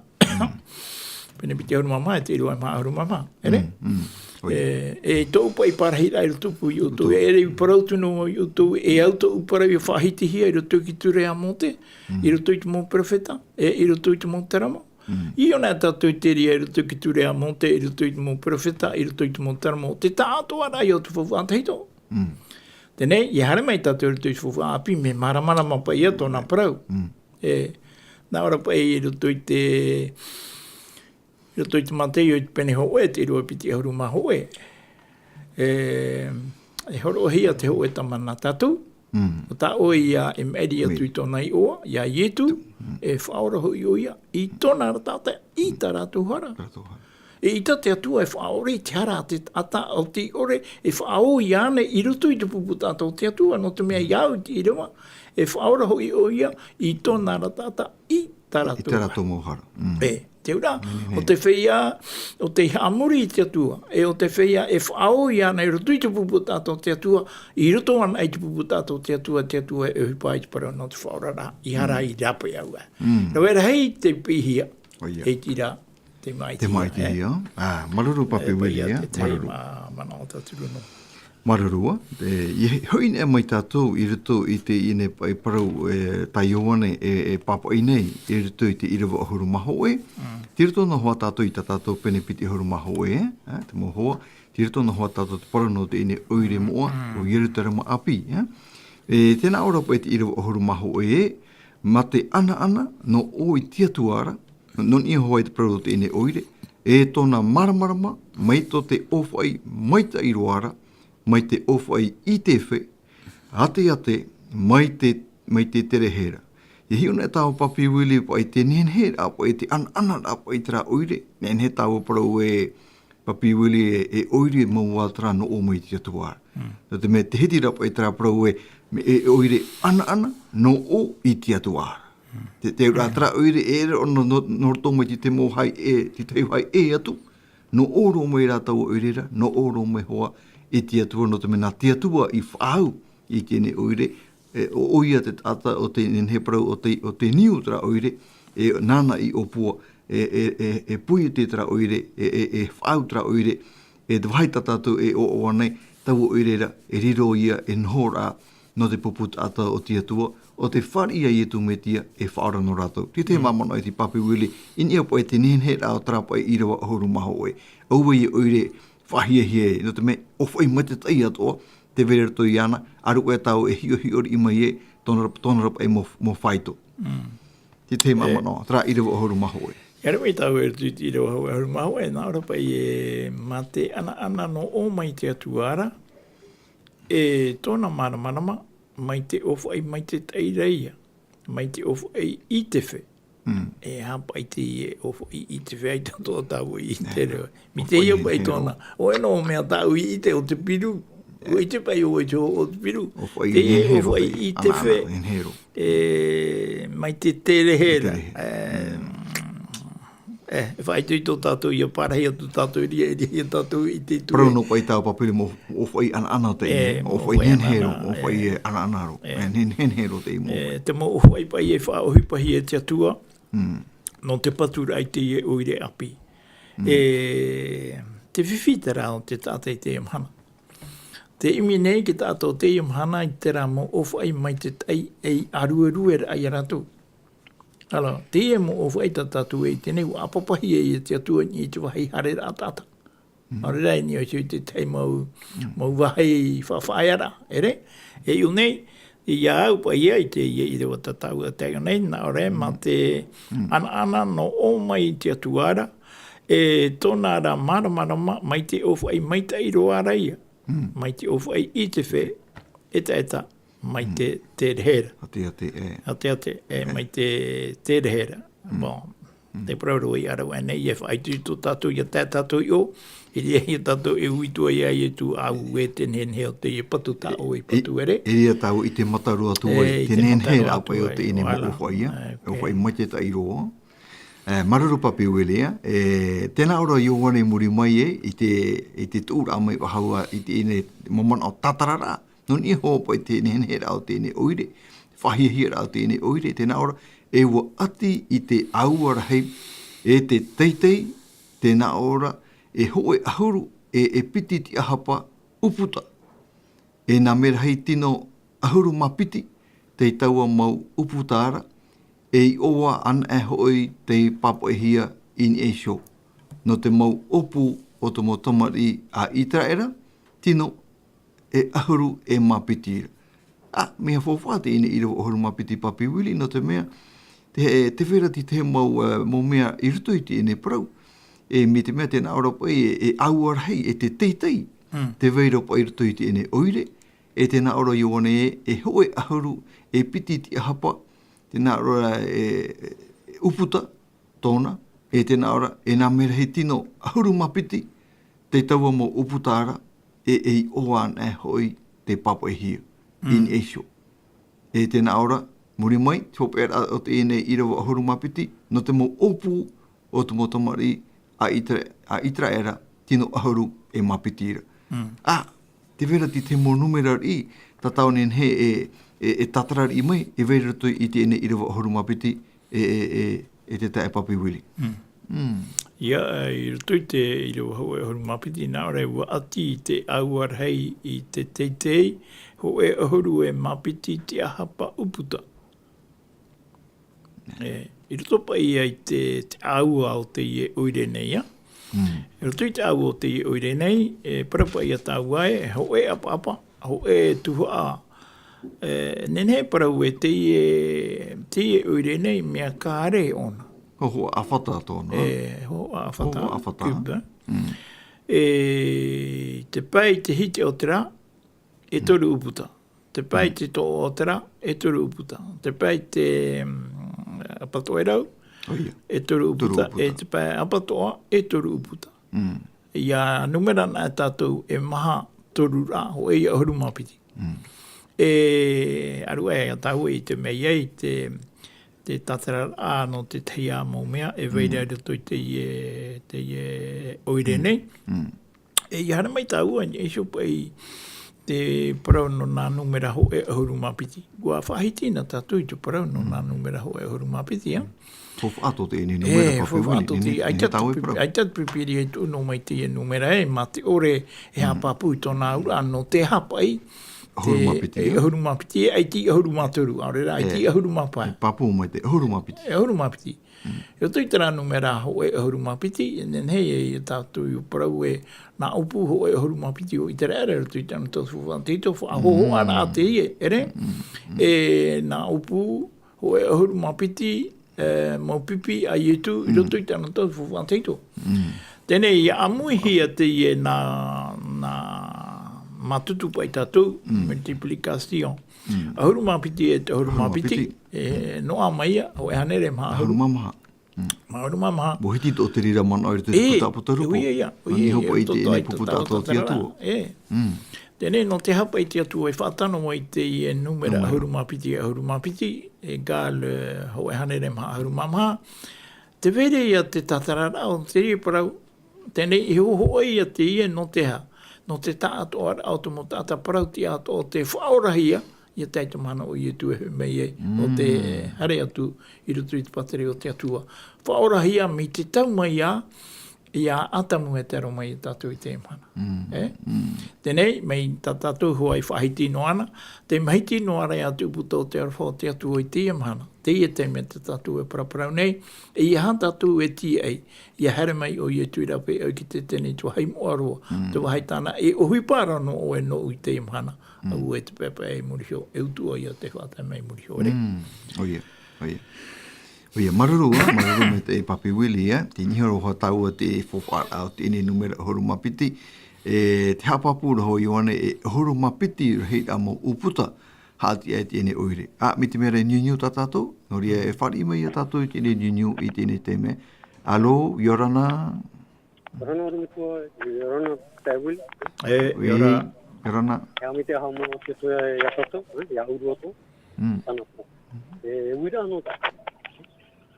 Pene piti ʻahuru mā maha, e te ʻīrava e maha ʻahuru mā maha. Ere? Mm, mm. ʻOia. E, e tōʻu paʻi parahiraʻa i roto pū iā ʻoutou, ʻoutou. E ʻere i parau atu noa iā ʻoutou, e au tōʻu parau ia faʻahitihia i roto i te ture a Mōte, mm, i roto i te mau perofeta, e, i roto i te mau Taramo. Mm. ʻIa ʻō na tātou i te reira i roto i te ture a Mōte, i roto i te mau perofeta, i roto i te mau Taramo. Te taʻatoʻaraʻa ia o te faufaʻa tahito. Mm. Teie nei, ʻia haere mai tātou i roto i te faufaʻa ʻāpī, mea māramarama paʻi ia tōna parau. Mm. E, nā ʻō ra paʻi i roto i te, i roto i te Māteo i te pene hōʻē, te ʻīrava piti ʻahuru mā hōʻē. E, e hōroʻahia te hōʻē tama nā tātou. Mm. ʻO tā ʻoe ia e maʻiri atu i tōna iʻoa, iā Ietu, mm, e faʻaora hoʻi ʻoia i tōna ra taʻata, i tā rātou hara. Rātou hara. E ʻaita te Atua e faʻaʻore i te hara a te taʻata, ʻo tē ʻore e faʻaō iāna i roto i te pupu taʻata o te Atua, nō te mea iā au i te ʻīrava, e faʻaora hoʻi ʻoia i tōna ra taʻata, i tā rātou hara. I tā rātou mau hara. Mm. E, te reira, mm, ʻo te feiā, ʻo tei haʻamori i te Atua, e ʻo te feiā e faʻaō iāna i roto i te pupu taʻata o te Atua, i roto anaʻe i te pupu taʻata o te Atua, te Atua e ʻohipa i te parau nō te faʻaoraraʻa, i hara, mm, i rāpae au ā. Mm. Nō reira, hei te piʻihia, ʻoia, hei te reira, te maʻitihia, te maʻitihia. Ā, māuruuru, Papi Willie, ā, māuruuru. Te tahi manaʻo tātou noa. Māuruuru, ā, e, ʻia hoʻi nei mai tātou i roto i teie nei paʻi parau, e, tā Ioane e, e pāpaʻi nei, i roto i te ʻīrava ʻahuru mā hōʻē. Mm. Tei roto noa hoʻi tātou i tā tātou pene piti ʻahuru mā hōʻē, ā, te mau hoa, tei roto noa hoʻi tātou te parau nō teie nei ʻoire moʻa, mm, o Ierutarema ʻāpī, ā. E, tē nā ʻō ra paʻi te ʻīrava ʻahuru mā hōʻē, mā te ʻanaʻana nō ʻō i te Atua ra, nō niʻa hoʻi te parau o teie nei ʻoire, e tōna māramarama, mai tō te ʻōfaʻi maitaʻi roa ra, mai te ʻōfaʻi i te fe, ʻateʻate, mai te, mai te terehera. ʻIa hiʻo na tāua, Papi Willie, paʻi te nehenehe ra, paʻi te ʻanaʻana ra, paʻi terā ʻoire, nehenehe tāua parau e, Papi Willie, e, e ʻoire mau ā terā nō ʻō mai i te Atua ra. Mm. Nō te mea tē hiti ra paʻi terā parau e, me, e ʻoire ʻanaʻana nō ʻō i te Atua ra. Mm. Te, te reira, mm, terā ʻoire e ʻere ʻōna nō, nō roto mai i te mau haʻi ʻē, te tahi haʻi ʻē atu, nō ʻō roa mai rā taua ʻoire ra, nō ʻō roa mai hoʻi i te Atua, nō te mea nā te Atua i faʻaau i teie nei ʻoire, e, ʻo, ʻoia te taʻata o te nehenehe parau o te, o te niu terā ʻoire, e, nāna i ʻōpua, e, e, e, e puiete terā ʻoire, e, e, e faʻaau terā ʻoire, e te vāhi tā tātou e ʻoaʻoa nei, taua ʻoire ra, e riro ia, e noho ra, nō te pupu taʻata o te Atua, ʻo tē fāriʻi iā Ietu Metia e faʻaora nō rātou. Te tahi, mm, mau manaʻo e te Papi Willie, i niʻa paʻi i te nehenehe ra o terā paʻi ʻīrava ʻahuru mā hōʻē. ʻAua ia ʻoire faʻahiahia ē, nō te mea, ʻōfaʻi maitaʻi atoʻa, tē vai ra atoʻa iāna, ʻāreʻa tāua e hiʻohiʻo riʻi mai ē, tōna ra, tōna ra paʻi mau, mau faito. Mm. Te tahi, e, mau manaʻo, terā ʻīrava ʻahuru mā hōʻē. ʻIa haere mai tāua i roto i te ʻīrava ʻahuru mā hōʻē, nā ʻō ra paʻi ē, mā te ʻanaʻana nō ʻō mai i te Atua ra, e tōna māramarama, mai te ʻōfaʻi maitaʻi ra ia, mai te ʻōfaʻi i te fe. Mm. E aha paʻi teie ʻōfaʻi i te fe, ʻaita atoʻa tāua i ʻite ra. Mai teie paʻi tōna. ʻOia noa mea tāʻu i ʻite o te piru. ʻUa ʻite paʻi ʻoe i te hōhoʻa o te piru. ʻŌfaʻi i te hero. ʻŌfaʻi i te fe. ʻAnanaʻa, e hero. E, mai te terehera. Terehera. E, mm. E, e faʻaitoito tātou ʻia parahi atu tātou i reira, i reira tātou i te ture. Parau noa paʻi tāua, Papirima, ʻōfaʻi ʻanaʻana teie, e, ʻōfaʻi ʻōfaʻi nehenehe roa, ʻanaʻana, ʻōfaʻi e, e ʻanaʻana roa, e, nehenehe roa teie mau. E, te mau ʻōfaʻi paʻi e faʻaʻohipa hia e te Atua, mm, nō te paturaʻa i teie ʻoire ʻāpī. Mm. E, te fifi terā o te taʻata i teie mahana. Tē ʻimi nei te taʻata o teie mahana i terā mau ʻōfaʻi maitaʻi ei ʻāruerue ra ia rātou. Alors, teie mau ʻōfaʻi tā tātou e ʻite nei, ʻua ʻāpapahia e te Atua i te vāhi haereraʻa taʻata. Mm. ʻAore rā e niʻa iho i te tahi mau, mm, mau vāhi faʻafaʻaearaʻa, ʻere? E ʻite nei, iā ʻoe paʻi ia i teie ʻīrava tā tāua e tae nei, nā ʻō ra, mā te, mm, ʻanaʻana nō ʻō mai i te Atua ra, e tōna ra māramarama, mai te ʻōfaʻi maitaʻi roa ra ia, mm, mai te ʻōfaʻi i te fe, ʻetaʻeta, mai te, te rehera. Ate, ate, e. Ate, ate, e, mai te, te rehera. Bon, te parau roa i ʻarau ʻanei, e faʻaitoito tātou ia tā tātou i ʻō, i reira ia tātou e uitua ia Ietu, ʻāuē te nehenehe o teie patu tā ʻoe i patu ere. E, e, e reira tāua i te mataru atu ai, te nehenehe rā paʻi o teie nei mau ʻōfaʻi, ʻōfaʻi mai te taʻi roa. E, māuruuru Papi Willie, e, tēnā ʻoe ra Ioane i muri mai e, i te, i te tuʻuraʻa mai vahau i teie nei mau manaʻo tātararaʻa, nō niʻa hoʻi paʻi te neheneheraʻa o teie nei ʻoire, faʻahiahiaraʻa o teie nei ʻoire, tēnā ʻoe ra, e ʻua ʻati i te ʻāua rahi, e te teitei, tēnā ʻoe ra, e hōʻē ʻahuru, e, e piti tiʻahapa ʻūputa. E nā merahi tino ʻahuru mā piti, tei taua mau ʻūputa ra, e iʻoa anaʻe hoʻi tei pāpaʻihia i niʻa iho. Nō te mau ʻōpū o te mau tamariʻi a ʻĪteraʻera, tino e ʻahuru e mā piti ra. ʻĀ, mea faufaʻa teie nei ʻīrava ʻahuru mā piti Papi Willie, nō te mea, te, te fērati te mau, e, mau mea i roto i teie nei parau. E, mai te mea tēnā ʻoe ra paʻi, e, e ʻāua rahi, e te teitei, te vai ra paʻi i roto i teie nei ʻoire, e tēnā ʻoe ra Ioane e, e hōʻē ʻahuru, e piti tiʻahapa, tēnā ʻoe ra e, e ʻūputa, tōna, e tēnā ʻoe ra, e nā merahi tino ʻahuru mā piti, tei taua mau ʻūputa ra, e, e iʻoa anaʻe hoʻi tei pāpaʻihia i niʻa iho. E tēnā ʻoe ra, muri mai, te hopeʻaraʻa o teie nei ʻīrava ʻahuru mā piti, nō te mau ʻōpū o te mau tamariʻi a ʻĪtera-, a ʻĪteraʻera, tino ʻahuru e mā piti ra. ʻĀ, te fērati te mau nūmera riʻi, tātou e nehenehe e, e, e tātararaʻa mai, e vai ra roto i teie nei ʻīrava ʻahuru mā piti, e, e, e, e te taeaʻe Papi Willie. ʻIa, i roto i te ʻīrava hōʻē ʻahuru mā piti, nā ʻō ra e ʻua ʻati i te ʻāua rahi i te teitei, hōʻē ʻahuru e mā piti tiʻahapa ʻūputa. E, i roto paʻi ia i te, te ʻāua o teie ʻoire nei, ʻia. I roto i te ʻāua o teie ʻoire nei, e parau paʻi ia tāua e, hōʻē ʻapaʻapa, hōʻē tuhaʻa, e, nehenehe e parau e teie, teie ʻoire nei, mea kāre ʻōna. Hōhoʻa ʻāfata tōna. E, hōhoʻa ʻāfata. Hōhoʻa ʻāfata. Cube. E, te pae i te hiti o te rā, e toru ʻūputa. Te pae i te toʻotoʻo o te rā, e toru ʻūputa. Te pae i te, mm, ʻapatoʻerau, e toru ʻūputa. E te pae ʻapatoʻa, e toru ʻūputa. ʻIa nūmera anaʻe tātou e maha toru ra, hōʻē ia ʻahuru mā piti. E, ʻaruʻe, ia tāua i te mea ia i te, te tātararaʻa nō te tahi ā mau mea, e vai ra i roto i teie, teie ʻoire nei. E, ʻia haere mai tāua, i niʻa iho paʻi te parau nō nā nūmera hōʻē ʻahuru mā piti. ʻUa faʻahiti na tātou i te parau nō nā nūmera hōʻē ʻahuru mā piti, ʻia. Faufaʻa tō teie nūmera, e, Papi Willie, ʻaita te piri-, ʻaita te pīpīria i tuʻu noa mai teie nūmera, e, mā te ʻore e haʻapāpū i tōna auraʻa nō te aha paʻi, ʻahuru mā piti, e, ʻahuru mā piti, e, ʻaita i ʻahuru mā toru, ʻaore rā, ʻaita i ʻahuru mā pae. E pāpū mai te ʻahuru mā piti. E, ʻahuru mā piti. I roto i terā nūmera hōʻē ʻahuru mā piti, e nehenehe ia tātou e parau e nā ʻōpū hōʻē ʻahuru mā piti o ʻĪteraʻera, i roto i te anotau faufaʻa tahito, faʻahōhoʻaraʻa teie, ʻere? E nā ʻōpū hōʻē ʻahuru mā piti, e, mau pipi a Ietu, i roto i te anotau faufaʻa tahito. Teie nei, ʻia ʻāmuihia teie nā, nā mātutu paʻi tātou, multiplication. ʻAhuru mā piti e te ʻahuru mā piti, e, noaʻa mai ia, hōʻē hānere maha ʻahuru. ʻAhuru mā maha. Maha ʻahuru mā maha. ʻUa hiti tō te reira manaʻo i roto i te puta ʻApotarupo. ʻOia, ʻoia, ʻoia, nō niʻa hoʻi i teie nei pupu tātou o te Atua. E. Teie nei, nō te aha paʻi te Atua e faʻatano mai i teie nūmera ʻahuru mā piti, ʻahuru mā piti, ʻegale, hōʻē hānere maha ʻahuru mā maha. Tē vai ra ia te tātararaʻa o teie parau, teie nei e hōhoʻa ia teie nō te aha? Nō te taʻatoʻaraʻa o te mau taʻata parau tiʻa atoʻa o te faʻaorahia, ʻia tae i te mahana ʻo Ietu e hoʻi mai ai, ʻo tē haere atu i roto i te pātireia o te Atua. Faʻaorahia mai te tau mai ia, ia Atamu e tae roa mai ia tātou i teie mahana. E? Teie nei, mai tā tātou hoʻi e faʻahiti noa na, tē mahiti noa ra ia te ʻūputa o te aroha o te Atua i teie mahana. Teie te mea tā tātou e paraparau nei, e ʻeiaha tātou e tīaʻi, ʻia haere mai ʻo Ietu i rāveʻa ʻoia i te Tēneti Tuahine Moʻaroa, te vāhi tāna e ʻohipa ra nō ʻoe nōʻu i teie mahana, ʻaore e te paepae i muri iho, e utuʻa ia te faʻatae mai i muri iho, ʻere? ʻOia, ʻoia. ʻOia, māuruuru, māuruuru maitaʻi Papi Willie, ʻia, tē niʻa roa tāua te faufaʻa o teie nūmera ʻahuru mā piti, e te haʻapāpū ra hoʻi Ioane e ʻahuru mā piti rahiraʻa mau ʻūputa, haʻatiʻa i teie nei ʻoire. Ā, mai te mea ra e niuniu tā tātou, nō reira e fāriʻi mai ia tātou i teie nei niuniu, i teie nei taime. Alo, ʻia ora na. ʻIa ora na, ʻorometua, ʻia ora na, Taewi. E, ʻia ora. ʻIa ora na. E haʻamaitaʻi ā mau te Atua ia tātou, e, ia ʻoe atoʻa. Mm. Tāna pō. E, uiraʻa noa tā.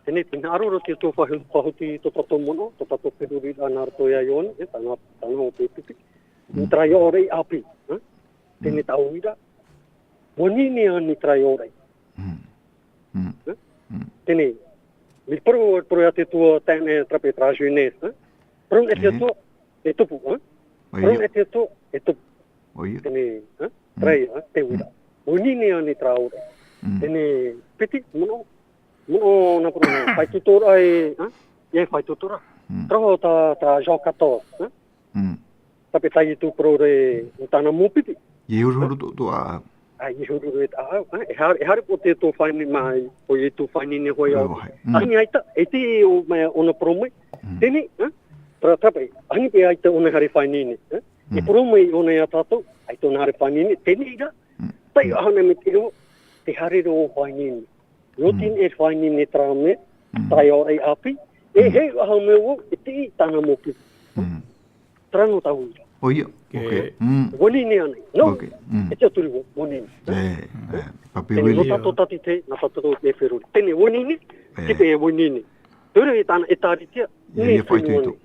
Teie nei, tē hinaʻaro ra te Atua faʻahu-, faʻahuti tō tātou manaʻo, tō tātou feruriraʻa nā roto ia Ioane, e, tāna, tāna hōpoi pipi. Mm. Terā ʻoire ʻāpī, e? Teie nei, mm, tāʻu uiraʻa. ʻUa ineine ānei terā ʻoire? Mm. Mm. E? Mm. Teie nei, mai te parau, parau ia te Atua, tae noa terā paʻi, terā Genèse, e? Parau noa te, mhm, Atua, e tupu, e? ʻOia. Parau noa te Atua, e tupu. ʻOia. Teie nei, e? Mm. Terā ia, e, te uiraʻa. Mm. ʻUa ineine ānei terā ʻoire? Mm. Teie nei, piti, manaʻo, manaʻo nā parau nā, faʻaitoitoraʻa e, e, e faʻaitoitoraʻa. Mm. Terā tā, tā Jean quatorze, e? Mm. Tāpeʻa tā Ietu parau ra i tāna mau pipi. ʻIa huruhuru tō, tō ʻāʻau. Ā, ʻia huruhuru tō ʻāʻau, e, e haere, e haere paʻi te Atua faʻaineine mai, ʻo Ietu faʻaineine hoʻi ia. Ua vāhi. Mm. Ani ʻaita, e te o mai ʻōna parau mai. Mm. Teie nei, e? Terā, terā paʻi, ani paʻi ʻaita ʻōna haere faʻaineine, e? E, mm, parau mai ʻōna ia tātou, ʻaita ʻōna haere faʻaineine, teie nei rā. Mm. Taiʻo ānei mai te iho, tē haere ra ʻo faʻaineine. Nō, mm, teie nei e faʻaineine terā mea, mm, terā ʻoire ʻāpī, e, mm, e haere faʻahou mai, e tiʻi tāna mau pipi. Mm. Terā noa tāʻu uiraʻa. ʻOia, ok. Ok. Mm. ʻUa ineine ānei. Nō, ok. Mm. E tiʻaturi vau, ʻua ineine. E, e, Papi Willie. Teie nei, nō tātou tātaʻitahi, nā tātou e feruri. Teie nei, ʻua ineine, e, te pē ʻua ineine. Te reira tāna ʻĒtārētia, ʻia, ʻia faʻaitoito.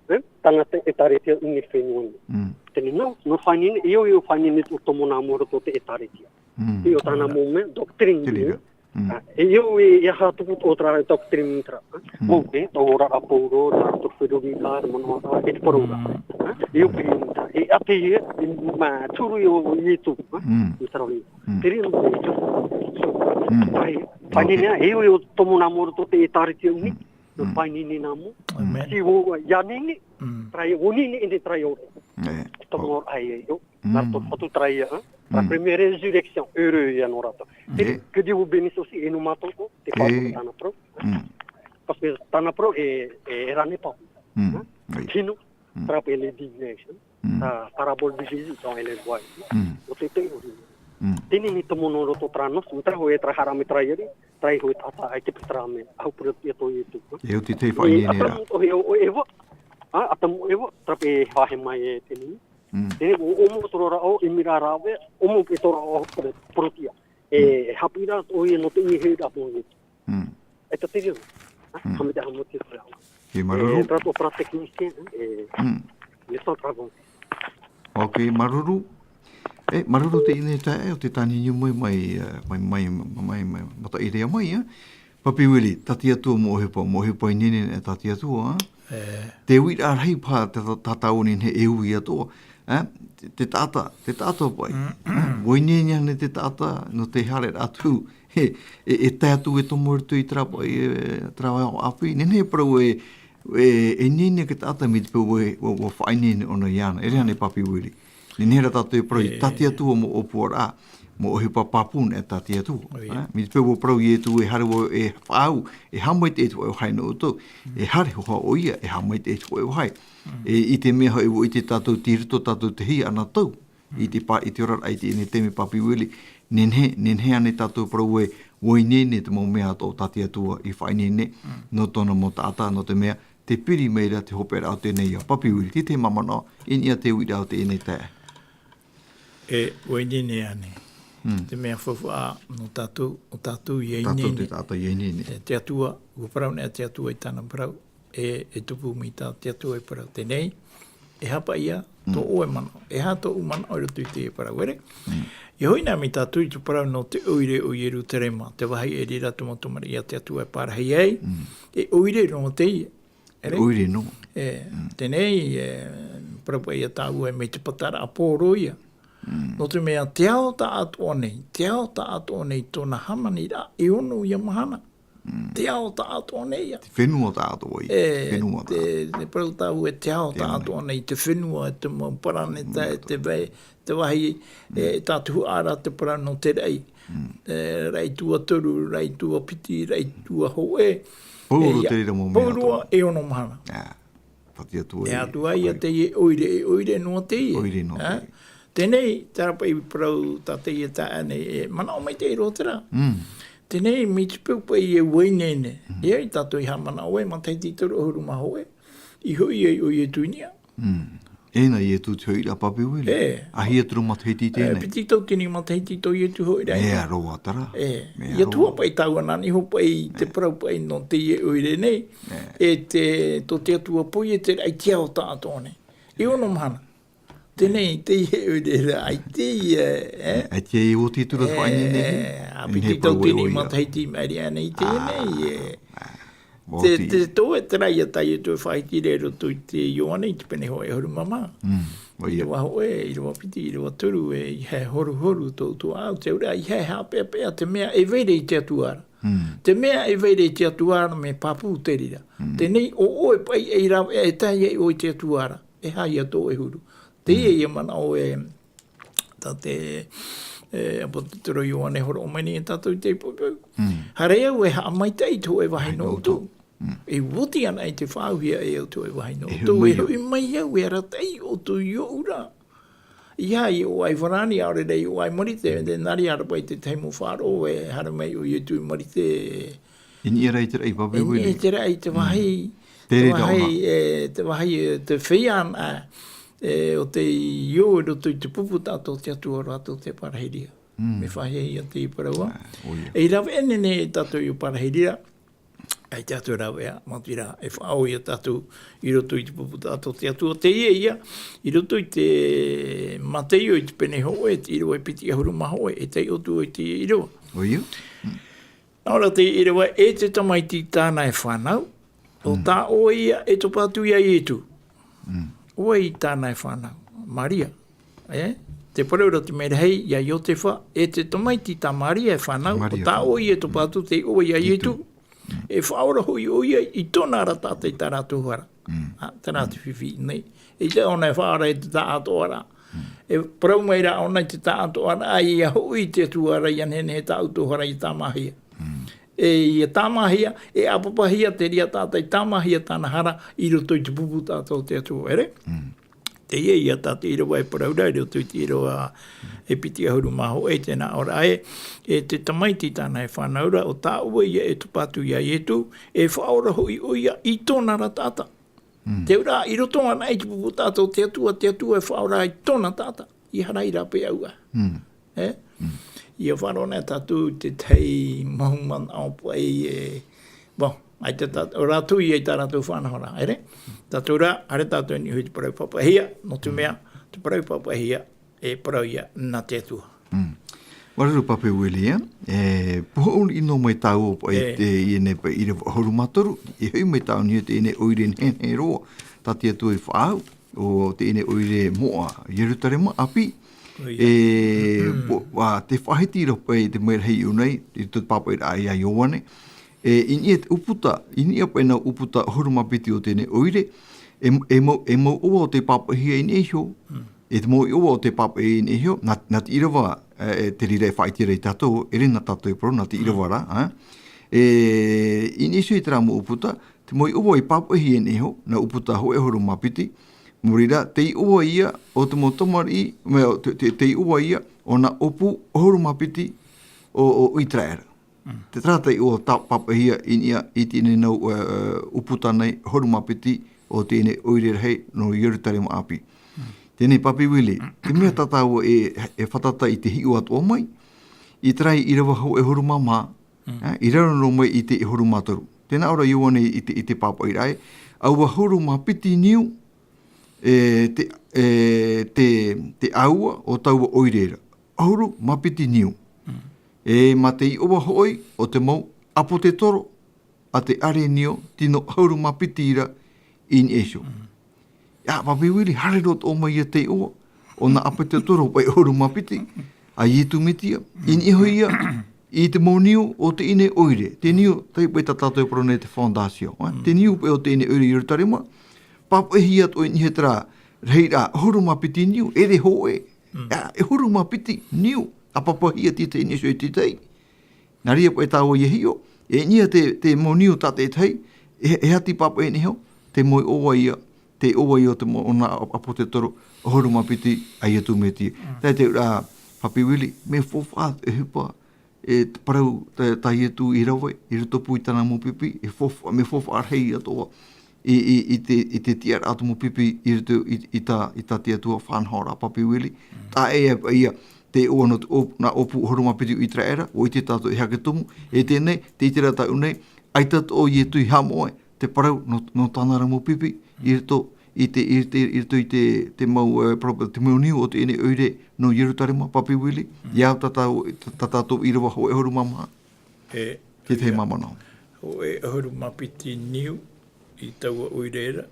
E? Tāna te ʻĒtārētia i te fenua nei. Mm. Teie nei, nō, nō faʻaineine, e ʻoe, e faʻaineine tō, tō mau nā mua i roto i te ʻĒtārētia. Mm. E ʻo tāna mau mea, doctrine. Te reira. Mm. Ā, e ʻoe, e aha tupu tō terā doctrine terā. Mm. Mau, e, tō oraraʻa a Pauro, nā roto i te feruriraʻa, te manaʻo, e te parau ra. Mm. Ā, e ʻoe, e, e ʻāpī, e, mā, turu i ʻō, i tū, ā, mm, i terā. Mm. Te reira, e, so, mm, faʻaineine, ok, e ʻoe, e tō mau nā mua i roto i te ʻĒtārētia nei. Mm. Nō, mm, faʻaineine nā mua. Amen. Tē ʻoe, ʻua ineine, mm, terā, ʻua ineine ānei terā ʻoire? E, tō mau, ai, ai, ʻo. Mm. Nā roto atu terā ia, e? La, mm, première résurrection, heureux ia nō rātou. E. Te, que Dieu vous bénisse aussi, e nō mātou, ʻo, te, e, faʻaroʻo tāna parau. Mm. Parce que tāna parau e, e, e rānei pāpū. Mm. E? Ai. Tino, mm, terā paʻi e le dîner, e? Mm. Tā parabole de Jésus, dans les bois. Mm. ʻO te, te, ʻo te. Mm. Teie nei te mono roto terā nos, terā hoʻi e terā haere mai terā ʻoire, terā hoʻi e taʻata, ʻaita paʻi terā mea, ʻahu parau ia tō Ietu. E ʻo te, te faʻaineine ra. E Atamu ʻo Eva, ā, Atamu ʻo Eva, terā paʻi e faʻahepo mai e teie nei. Mm. Teie nei, ʻo, ʻo mau tō rāʻau, e mira rāveʻa, ʻo mau paʻi tō rāʻau, poro-, porotiʻa. E, mm, e haʻapiʻi ra ʻoia nō te ʻuhiʻuhi ra a Ietu. Mm. E tā te reira. Ā, mm, haʻamaitaʻi ā mau te reira. E, māuruuru. E, terā tō parau technicien, e, mm, le temps travail. Ok, māuruuru. E, māuruuru teie nei taeaʻe, ʻo tē tāniuniu mai, mai, e, mai, mai, mai, mai, mataʻi rā mai, e. Papi Willie, tā te Atua mau ʻohipa, mau ʻohipa ineine nā tā te Atua, e. E. Te uiraʻa rahi paha tā, tā, tā tāua nei e ui atoʻa, e. Te, te taʻata, te taʻata paʻi. Mm. E, ʻua ineine ānei te taʻata, nō te haereraʻa atu, e, e, e tae atu e tomo i roto i terā paʻi, e, terā ao ʻāpī, nehenehe e parau e, e, e ineine te taʻata mai te peu ʻua, ʻua, ʻua faʻaineine ʻōna iāna. E rave ānei Papi Willie. Nehenehe rā tātou e parau, e, tā te Atua mau ʻōpuaraʻa, mau ʻohipa pāpū nā tā te Atua. ʻOia. E, mai te peu ʻua parau Ietu e haere vau e faʻaau, e haʻamaitaʻi i te faʻaʻohipa nō ʻoutou, e haere hoʻi ʻoia, e haʻamaitaʻi i te faʻaʻohipa. Mm. E, i te mea hoʻi ʻua ʻite tātou, tei roto tātou i te hia anotau, i te pā, i te oraraʻa i teie nei taime Papi Willie, nehenehe, nehenehe ānei tātou e parau ē, ʻua ineine te mau mea atoʻa tā te Atua i faʻaineine, mm, nō tōna mau taʻata, nō te mea, tē piri mai ra te hoperaʻa o teie nei ao. Papi Willie, te, te mau manaʻo, i niʻa i te uiraʻa o teie nei taeaʻe. E, ʻua ineine ānei. Mm. Te mea faufaʻa nō tātou, ʻo tātou ʻia ineine. Tātou te taʻata ʻia ineine. E, te Atua, ʻua parau nei te Atua i tāna parau, e, e tupu mai tā te Atua e parau. Teie nei, e hapa ia, mm, tō ʻoe manaʻo. E aha tōʻu manaʻo i roto i te parau, ʻere? Mm. ʻIa hoʻi na mai tātou i te parau nō te ʻoire o Ierutarema, te vāhi i reira te mau tamariʻi a te Atua e parahi ai, mm, e ʻoire nō teie. ʻEre? ʻOire nō. E, mm, teie nei, e, parau paʻi ia tāua e mai te pataraʻa a Pauro ia. Mm. Nō te mea te ao taʻatoʻa nei, te ao taʻatoʻa nei tōna hāmaniraʻa e ono ia mahana. Mm. Te ao taʻatoʻa nei ia. Te fenua taʻatoʻa ia. E, fenua te, taʻatoʻa. Te parau tāua e te ao, te ao nei, taʻatoʻa nei, te fenua, te mau paraneta, mm, e te vai, te vāhi, mm, e, tā te huaʻa ra te parau nō te raʻi. Mm. E, raʻi tuatoru, raʻi tuapiti, raʻi tuahōʻē. Pauroa, e, ia, te reira mau mea pauroa atoʻa. E ono mahana. Ā, tā te Atua e ʻore. E atu ai ia teie ʻoire, e ʻoire noa teie. ʻOire noa teie. Ā? Teie nei, terā paʻi parau tā teie taeaʻe nei, e manaʻo maitaʻi roa terā. Mm. Teie nei, mai te peu paʻi e ua ineine. Mm. ʻEa, ia tātou i haʻamanaʻo ē, matahiti toru ʻahuru mā hōʻē, i hoʻi ai ʻo Ietu i niʻa. Mm. E nā Ietu te hoʻiraʻa, Pape Willie. E. ʻAhia toru matahiti i teie nei. E, piti tauatini matahiti tō Ietu hoʻiraʻa. Mea roa terā. E. Mea roa. Ia tua paʻi tāua nā niʻa iho paʻi te parau paʻi nō teie ʻoire nei. E. E te, tō te Atua poieteraʻa i te ao taʻatoʻa nei. E ono mahana. Teie nei, teie ʻoire ra, ʻaita e, e? ʻAita e oti atu ra te faʻaineine. E, e, ʻa piti tauatini matahiti i maʻiri aʻe nei i teie nei, e. Te, te, tō e terā ia tā Ietu e faʻaʻite ra i roto i te Ioane, i te pene hōʻē ʻahuru mā maha. Mm, ʻoia. ʻĪrava hōʻē, ʻīrava piti, ʻīrava toru, e, ʻeiaha e horuhoru tō, tō ʻāʻau, te auraʻa, ʻeiaha e haʻapeʻapeʻa te mea e vai ra i te Atua ra. Mm. Te mea e vai ra i te Atua ra, mea pāpū te reira. Mm. Teie nei, ʻo ʻoe paʻi e rave, e tae ai ʻoe i te Atua ra. E aha ia tō ʻoe huru. Teie ia manaʻo e, tā te, e, ʻāpōsetolo Ioane hōroʻa mai nei ia tātou i te poʻipoʻi. Mm. Haere au e haʻamaitaʻi i te hōʻē vāhi nō ʻoutou. Mm. E oti ana i te faʻaauhia e au te hōʻē vāhi nō ʻoutou. E hoʻi mai au e arataʻi ʻoutou i ʻōʻu ra. ʻEiaha i ʻō ai farāni, ʻaore rā i ʻō ai Marite, e nā reira rā paʻi te tahi mau faʻaroʻo e haere mai ʻo Ietu i Marite. I niʻa rā i te raʻi, Pape Willie. I niʻa i te raʻi, te vāhi, te vāhi, e, te vāhi, e, te feiā, e, e, ʻo tei ō i roto i te pupu taʻata o te Atua rātou tei parahiraʻa. Mm. Mea faʻahiahia te parau. ʻOia. E rave ʻē nei tātou i parahiraʻa. ʻAita tātou e rave ā, maoti rā, e faʻaō ia tātou i roto i te pupu taʻata o te Atua. Teie ia, i roto i te Mataio i te pene hōʻē, te ʻīrava e piti ʻahuru mā hōʻē, e taiʻo atu i te ʻīrava. ʻOia. Mm. Nā ʻō ra te ʻīrava, e te tamaiti tāna e fānau, ʻo tā ʻoe ia e topa atu ia Ietu. Mm. ʻO vai tāna e fānau? Maria. E? Te parau ra te merahi ia Iotefa, e te tamaiti tā Maria e fānau, ʻo tā ʻoe ia e topa atu, tei ʻō ia Ietu. E faʻaora hoʻi ʻoia i tōna ra taʻata i tā rātou hara. Mm. Ā, terā te fifi nei. E ʻaita ʻōna e faʻaora i te taʻatoʻaraʻa. Mm. E parau mai rā ʻōna i te taʻatoʻaraʻa, ia hoʻi te Atua ra, ia nehenehe tā ʻoutou hara ia tāmāhia. Mm. E ia tāmāhia, e ʻāpapahia te reira taʻata i tāmāhia tāna hara i roto i te pupu taʻata o te Atua, ʻere? Mm. Teie ia tā te ʻīrava e parau ra, i roto i te ʻīrava e piti ʻahuru mā hōʻē, tē nā ʻō ra ē, e te tamaiti tāna e fānau ra, ʻo tā ʻoe ia e topa atu ia Ietu, e faʻaora hoʻi ʻoia i tōna ra taʻata. Mm. Te auraʻa, i roto anaʻe i te pupu taʻata o te Atua, te Atua e faʻaora i tōna taʻata. ʻEiaha rā i rāpae au ā. Mm. E? Mm. Ia faʻaroʻo na tātou i te tahi mau manaʻo paʻi e, bon, ʻaita tā, rātou ia i tā rātou faʻanahoraʻa, ʻere? Tātou rā, haere tātou i niʻa i te parau pāpaʻihia, nō te mea, te parau pāpaʻihia, e parau ia nā te Atua. Mm. Māuruuru Pape Willie, e, poʻipoʻi noa mai tāua paʻi i teie nei paʻi ʻīrava ʻahuru mā toru, e hoʻi mai tāʻu i niʻa i teie nei ʻoire nehenehe roa, tā te Atua i faʻaau, ʻo teie nei ʻoire moʻa, Ierutarema ʻāpī. ʻOia. E, po-, ā, tē faʻahiti ra paʻi te merahi i ʻō nei, i te pāpaʻiraʻa ia Ioane. E, i niʻa i te ʻūputa, i niʻa paʻi nā ʻūputa ʻahuru mā piti o teie nei ʻoire, e, e mau, e mau ʻōua ʻo tei pāpaʻihia i niʻa iho, e te mau ʻōua ʻo tei pāpaʻihia i niʻa iho, nā, nā te ʻīrava, e, e te reira e faʻaʻite ra ia tātou, ʻere nā tātou e parau, nā te ʻīrava ra, ā. E, i niʻa iho i terā mau ʻūputa, te mau ʻōua i pāpaʻihia i niʻa iho, nā ʻūputa hōʻē ʻahuru mā piti, nō reira, te iʻoa ia o te mau tamariʻi, mea, te, te, te iʻoa ia o nā ʻōpū ʻahuru mā piti o, o ʻĪteraʻera. Mm. Te tahi iʻoa tā pāpaʻihia i niʻa i teie nei nau, e, e, ʻūputa nei ʻahuru mā piti o teie nei ʻoire rahi nō Ierutarema ʻāpī. Mm. Teie nei Papi Willie, te mea tā tāua e, e fātata i te hiʻo atoʻa mai, i terā ʻīrava hōʻē ʻahuru mā maha, Mm. e, i raro noa mai i te ʻahuru mā toru. Tē nā ʻō ra Ioane i te, i te pāpaʻiraʻa, ʻaua ʻahuru mā piti niu, e, te, e, te, te ʻāua o taua ʻoire ra. ʻAhuru mā piti niu. Mm. E, mā te iʻoa hoʻi o te mau ʻāpōtetoro a te ʻārenio tino ʻahuru mā piti ra i niʻa iho. Mm. ʻIa, Papi Willie, haere roa atoʻa mai ia te iʻoa o nā ʻāpōtetoro paʻi ʻahuru mā piti a Iesu Mesia, i niʻa iho ia i te mau niu o teie nei ʻoire, te niu, tahi paʻi tā tātou e parau nei te fondation, e? Mm. Te niu paʻi o teie nei ʻoire i Ierutarema, pāpaʻihia atoʻa i niʻa i terā rahiraʻa ʻahuru mā piti niu, ʻere hōʻē, Mm. ʻia, ʻahuru mā piti niu, ʻāpapahia te tahi i niʻa iho i te tahi. Nā reira paʻi tāua ia hiʻo, e i niʻa te, te mau niu tā te tahi, e, e aha tei pāpaʻi i niʻa iho, te mau iʻoa ia te ʻoaʻoa o te mau, ʻo nā ʻāpōsetolo ʻahuru mā piti a Iesu Mesia. Mm. Tae te ura, Papi Willie, mea faufaʻa te ʻohipa, e te parau tā, tā Iesu i rave, i roto pū i tāna mau pipi, e faufaʻa, mea faufaʻa rahi atoʻa, i, i, i te, i te tiʻaraʻa o te mau pipi, i roto i, i tā, i tā te Atua faʻanahoraʻa, Papi Willie. Mm. Tae ia, ia, te ʻoaʻoa nō te ʻō-, nā ʻōpū ʻahuru mā piti o ʻĪteraʻera, ʻua ʻite tātou e aha te tumu, e teie nei, tē ʻite ra tātou nei, ʻaita atoʻa Iesu i haʻamoʻe, te parau nō, nō tāna ra mau pipi, i roto i te, i te, i roto i te, te mau, e, parau, te mau niu o teie nei ʻoire nō Ierusalema, Papi Willie, Mm. ia tā tātou, tā, tā tātou ʻīrava hōʻē ʻahuru mā maha. E, Te tahi ia. Māmā nō. Hōʻē ʻahuru mā piti niu i taua ʻoire ra.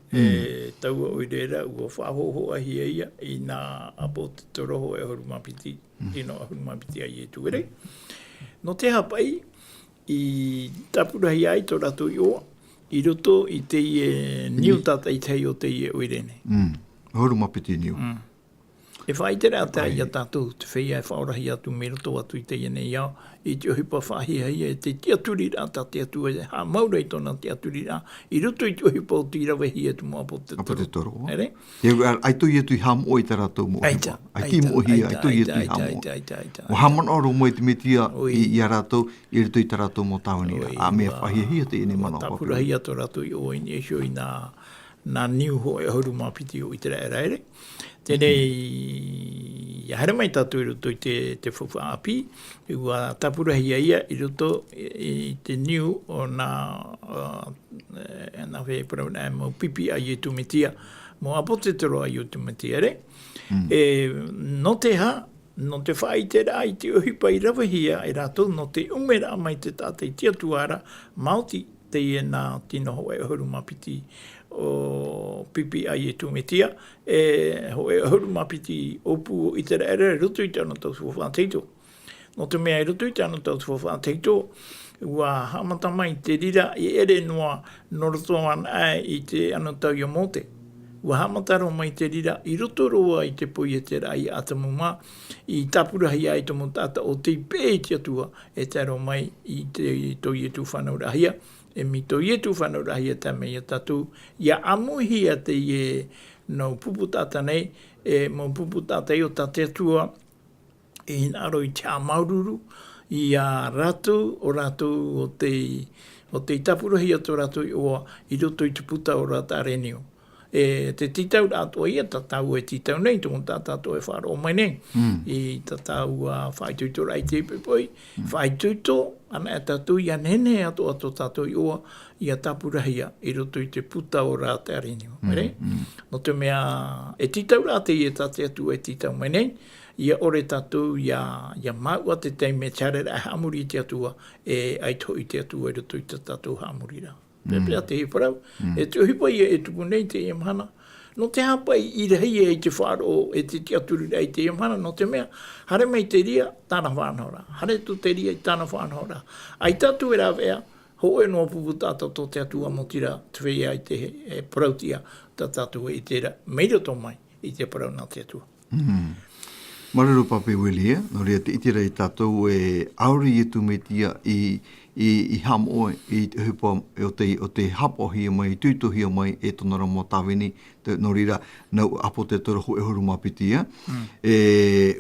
Mm. E, taua ʻoire ra, ʻua faʻahōhoʻahia ia i nā ʻāpōsetolo hōʻē ʻahuru mā piti, Mm. tino ʻahuru mā piti a Iesu, ʻere. Nō te aha paʻi, i tāpurahia ai tō rātou iʻoa, i roto i teie niu Ni- tātaʻitahi o teie ʻoire nei. Mm. ʻAhuru mā piti niu. Mm. E faʻaʻite ra atu ia Ai. tātou, te feiā e faʻaorahia atu mai roto atu i teie nei ao, i te ʻohipa faʻahiahia, e te tiʻaturiraʻa tā te Atua, e haʻamau ra i tōna tiʻaturiraʻa, i roto i te ʻohipa o tei ravehia e te mau ʻāpōsetolo. ʻĀpōsetolo. ʻEre? Ia, ʻa, ʻaita Iesu i haʻamoʻe i tā rātou mau ʻohipa. ʻAita, ʻAita i ʻaita, moʻehia, ʻaita, ʻaita Iesu i ʻaita, haʻamoʻe. ʻaita, ʻaita, ʻaita, ʻUa ʻaita. haʻamanaʻo roa mai te Mesia Oi. i, ia rātou, i roto i tā rātou mau tāvini ra. Oi, ʻA mea ua, faʻahiahia teie nei ua manaʻo, Papi. tāpurahia tō rātou iʻoa i niʻa iho i nā, nā niu hōʻē ʻahuru mā piti o ʻĪteraʻera, ʻere. Teie nei, ia haere mai tātou i roto i te, te faufaʻa ʻāpī, ʻua tāpurahia ia i roto i, i te niu o nā, ā, e, nā fē parau nā mau pipi a Iesu Mesia, mau ʻāpōsetolo a Iesu Mesia, ʻere. Mm. E, nō te aha, nō te faʻaʻiteraʻa i te ʻohipa i ravehia e rātou, nō te ʻumeraʻa mai te taʻata i te Atua ra, maoti teie nā tino hōʻē ʻahuru mā piti o pipi a Iesu Mesia, e hōʻē ʻahuru mā piti ʻōpū o ʻĪteraʻera i roto i te anotau tuhaʻa fā tahito. Nō te mea i roto i te anotau tuhaʻa fā tahito, ʻua haʻamata mai te reira e ʻere noa nō roto anaʻe i te anotau ia Mōse. ʻUa haʻamata roa mai te reira i roto roa i te poieteraʻa ia Atamu mā, i tāpurahia ai te mau taʻata ʻo tei peʻe i te Atua, e tae roa mai i te, i tō Iesu fānauraʻahia, e mai tō Iesu fānauraʻahia tae mai ia tātou, ia ʻāmuihia teie nau pupu taʻata nei, e mau pupu taʻata o tā te Atua, e hinaʻaro i te haʻamāuruuru ia rātou, ʻo rātou ʻo tei, ʻo tei tāpurahia tō rātou iʻoa i roto i te puta o Rata Arenio. E te tītauraʻa atoʻa ia, tā tāua e tītau nei, te mau taʻata atoʻa e faʻaroʻo mai nei, Mm. i tā tāua faʻaitoitoraʻa i te poʻipoʻi, Mm. faʻaitoito anaʻe tātou ia nehenehe atoʻa tō tātou iʻoa, ia tāpurahia i roto i te puta o Rata Arenio, Mm, ʻere? mm. Nō te mea, e tītauraʻa teie tā te Atua e tītau mai nei, ʻia ʻore tātou ia, ia māuʻa te taime te haereraʻa e haʻamori i te Atua, e ʻaita hoʻi te Atua i roto i tā tātou haʻamoriraʻa. Mm. Pēpēʻa te parau, Mm. e te ʻohipa ia e tupu nei teie mahana. Nō te aha paʻi i rahi ai te faʻaroʻo, e te tiʻaturiraʻa i teie mahana, nō te mea, haere mai te reira, tāna faʻanahoraʻa. Haere atu te reira i tāna faʻanahoraʻa. ʻAita atu e rāveʻa, hōʻē noa pupu taʻata tō te Atua, maoti rā, te feiā i te, e, parautiʻa, tā tātou e ʻite ra, mai roto mai i te parau nā te Atua. Mm. Māuruuru Papi Willie, nō reira tē ʻite ra tātou e ʻaore Iesu Mesia i, i, i haʻamoʻe i te ʻohipa o te, o te haʻapaʻohia mai, itoitohia mai e tōna ra mau tāvini, te, nō reira, nau ʻāpōsetolo hōʻē ʻahuru mā piti, ā. Mm. E,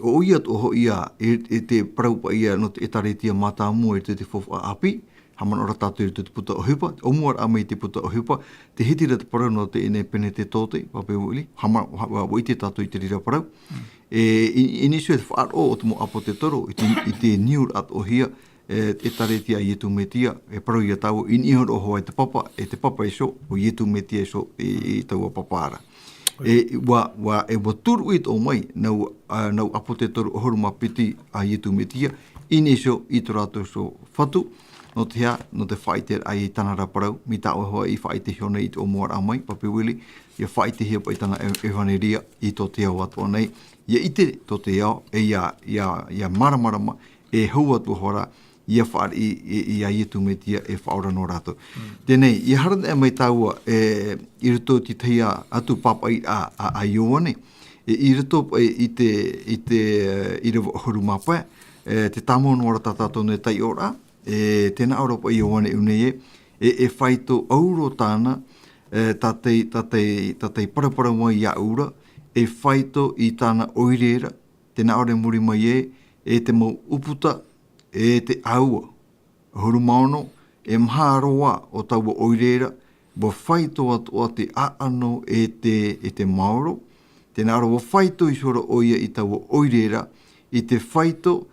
ʻoia atoʻa hoʻi ā, e, e te parau paʻi ā nō te ʻĒtārētia mātāmua i te, te faufaʻa ʻāpī, haʻamanaʻo ra tātou i roto i te puta ʻohipa, ʻōmuaraʻa mai i te puta ʻohipa, tē hiti ra te parau nō teie nei Penetetote, Papi Willie, haʻama-, ha-, ʻua, ʻua ʻite tātou i te reira parau. Mm. E, i, i niʻa iho i te faʻaroʻo o te mau ʻāpōsetolo, i te, i te niu atoʻahia, e, ʻĒtārētia a Iesu Mesia, e parau ia tāua, i niʻa iho roa hoʻi te papa, e te papa iho, ʻo Iesu Mesia iho, i, i taua papa ra. E, ʻua, ʻua, e ʻua tūruʻi atoʻa mai, nau, ā, nau ʻāpōsetolo ʻahuru mā piti a Iesu Mesia, i niʻa iho i tō rātou iho fatu, nō te aha, nō te faʻaʻiteraʻa i tāna ra parau, mai tā ʻoe hoʻi i faʻaʻite iho nei i te ʻōmuaraʻa mai, Papi Willie, ʻia faʻaʻitehia paʻi tāna e-, ʻevaneria i tō te ao atoʻa nei, ʻia ʻite tō te ao, e ʻia, ʻia, ʻia māramarama, e hau atu hoʻi ra, ʻia fāriʻi i, i, ia Iesu Mesia e faʻaora nō rātou. Mm. Teie nei, ʻia haere mai tāua, e, i roto i te tahi atu pāpaʻiraʻa a, a, a Ioane, e, i roto, e, i te, i te, e, ʻīrava ʻahuru mā pae, e, tē tāmau noa ra tā tātou nei taiʻoraʻa, e, tē nā ʻō ra paʻi Ioane i ʻō nei ē, e, e faito auro tāna, e, tā tei, tā tei, tā tei paraparau mai iāʻu ra, e faito i tāna ʻoire ra, tē nā ʻō ra i muri mai ē, e te mau ʻūputa, e te ʻāua. ʻAhuru mā ono, e maha roa o taua ʻoire ra, ʻua faito atoʻa te ʻāʻano e te, e te maoro. Tē nā ʻō ra ʻua faito iho ra ʻoia i taua ʻoire ra, i te faito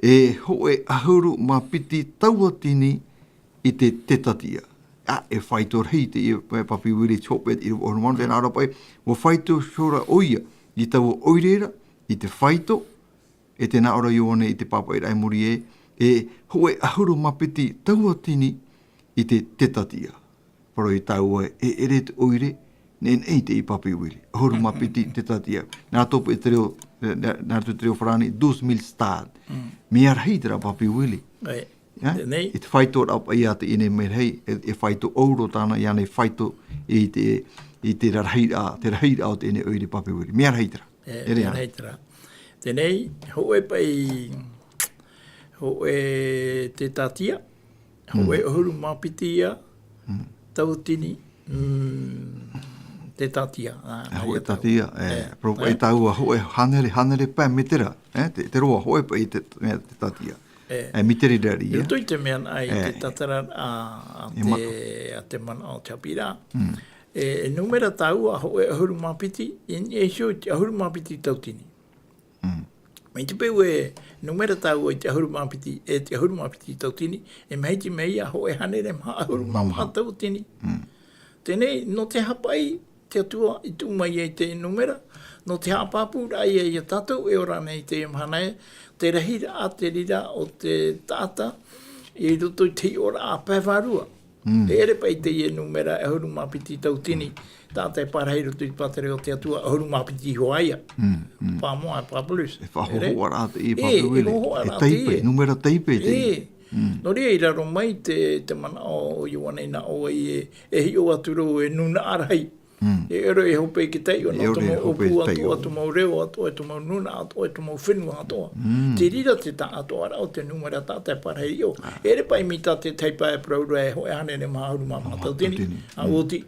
e hōʻē ʻahuru mā piti tauatini i te tētatiʻa. ʻĀ, e faito rahi teie, e, Papi Willie, te hopeʻa i te ʻīrava ʻahuru mā ono, tē nā ʻō ra paʻi, ʻua faito iho ra ʻoia i taua ʻoire ra, i te faito, e tē nā ʻō ra Ioane i te pāpaʻiraʻa i muri ē, e hōʻē ʻahuru mā piti tauatini i te tētatiʻa. Parau ia tāua, e ʻere te ʻoire, neʻineʻi teie Papi Willie. ʻAhuru mā piti tētatiʻa. Nā tō paʻi te reo, nā, nā tō te reo farāni, douze mille stades. Mm. Mea rahi terā Papi Willie. ʻĒ. Ē? Teie nei. I te faito ra paʻi ia teie nei mea rahi, e, e faito ʻōuro tāna, ʻia nei faito i te, i te rahiraʻa, te rahiraʻa o teie nei ʻoire Papi Willie. Mea rahi terā. E, ʻere mea ana. Rahi terā. Teie nei, hōʻē paʻi, hōʻē tētatiʻa, hōʻē Mm. ʻahuru mā piti ia, Mm. tauatini, mm, tētatiʻa. Ā, E, hōʻē ia tāua. tētatiʻa, e, E, parau paʻi e. tāua, hōʻē hānere, hānere pae metera, e, te, te roa, hōʻē paʻi te, te, tētatiʻa. E. E, mitere ra ïa. I roto i te mea nā, i E. te tātararaʻa, a, a E te, ma- a te manaʻo o te haʻapiʻiraʻa. Mm. E, e numera tāua, hōʻē ʻahuru mā piti, i niʻa iho i te ʻahuru mā piti tauatini. Mm. Mai te peu e numera tāua i te ʻahuru mā piti, e te ʻahuru mā piti tauatini, e mahiti mai ïa hōʻē hānere maha ʻahuru mā maha. Maha tauatini. Mm. Teie nei, nō te haʻapaʻi te Atua i tuʻu mai ai te numera, nō te haʻapāpūraʻa ïa ia tātou e ora nei i teie mahana ē, te rahiraʻa, te reira o te taʻata, i roto i te hiʻoraʻa pae vārua. Mm. E ʻere paʻi teie numera ʻahuru mā piti tauatini, taʻata e pārahi i roto i te pātireia o te Atua, ʻahuru mā piti iho ā ïa. Mm, mm. Pas moins, pas plus. E faʻahohoʻaraʻa teie E, Papi e Willie. hohoʻaraʻa E taipe, teie. numera taipe teie. E. Mm. Nō reira, i raro mai te, te manaʻo o Ioane nā ʻō ai e, e hiʻo atu ra e nūnaʻa rahi. Mm. E ʻere e hope i te taiʻo, E nō te ʻere e mau hope i te ʻōpū atu, taiʻo. atu mau reo, atu, atu mau nūnaʻa, atu, atu mau fenua atoʻa. Mm. Te reira te taʻatoʻaraʻa o te numera taʻata e pārahi i ʻō. Ah. E ʻere paʻi mai tā te taipa e parau ra e hōʻē hānere maha ʻahuru mā maha Maha tauatini. tauatini. A Mm. oti,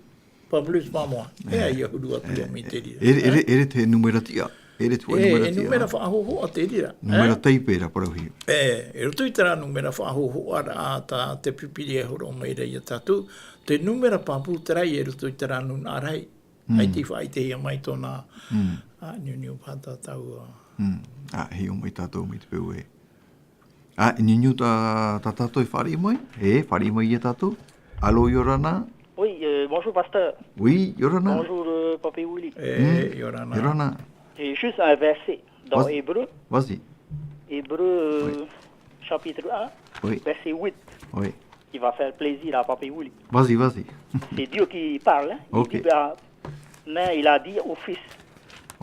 pas plus, pas moins. E E. ai ʻahuru atu E, mai te reira. e, e, e, e te numera tiʻa. E te E, numera e tiʻa. numera faʻahohoʻa te reira. Numera E? taipe ra parauhia. E, i roto i terā numera faʻahohoʻaraʻa tā te Pīpīria e hōroʻa mai ra ia tātou, te numera pāpū terā i roto i terā nūnaʻa rahi. Mm. ʻAita i faʻaʻitehia mai tōna, Mm. a, niuniu paha tā tāua. Mm. A, hiʻo mai tātou mai te peu ē. A, niuniu tā, tā tātou e fāriʻi mai? E, fāriʻi mai ia tātou? Allô, ʻia ora na? Oui, euh, bonjour, pasteur. Oui, ʻia ora na? Bonjour, euh, Papi Willie. E, Mm. ʻia ora na? ʻIa ora na? J'ai juste un verset dans Vas-, Hébreu. vas-y. Hébreu, euh, Oui. chapitre un, Oui. verset huit, Oui. qui va faire plaisir à Papi Willie. Vas-y, vas-y. C'est Dieu qui parle, hein. Il Ok. dit, ben, mais il a dit au Fils,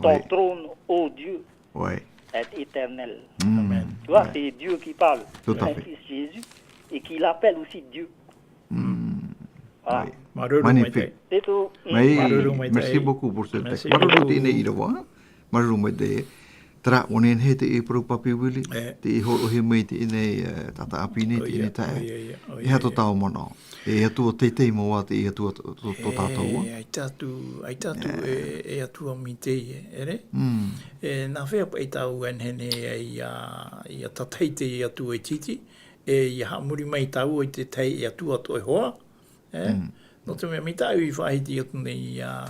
ton Oui. trône, ô Dieu, Oui. est éternel. Mm. Amen. Tu vois, Ouais. c'est Dieu qui parle, Tout à son fait. Fils Jésus, et qui l'appelle aussi Dieu. Mm. Voilà. Oui. Māuruuru Magnifique. maitaʻi. C'est tout. Mm. Mai, Māuruuru maitaʻi. merci beaucoup pour ce Merci texte. Māuruuru beaucoup. Teie nei ʻīrava. Māuruuru maitaʻi. Terā, ʻua nehenehe te parau Papi Willie, E. te hōroʻahia mai teie nei, e, taʻata ʻāpī nei, Oi, teie nei taeaʻe. oi, oi, oi, E aha tō oi. tāua manaʻo? E Atua teitei mau ā te Atua tō, tō, tō tātou ā? E, ʻaita atu, ʻaita atu E. e, e Atua mai teie, ʻere? Mm. E, nā hea paʻi tāua e nehenehe ai ʻia, ʻia tātaʻi te Atua itiiti, e ʻia haʻamori mai tāua i te tahi Atua atoʻa hoʻi, e? Mm. Nō te mea, mai tāʻu i faʻahiti atu nei ia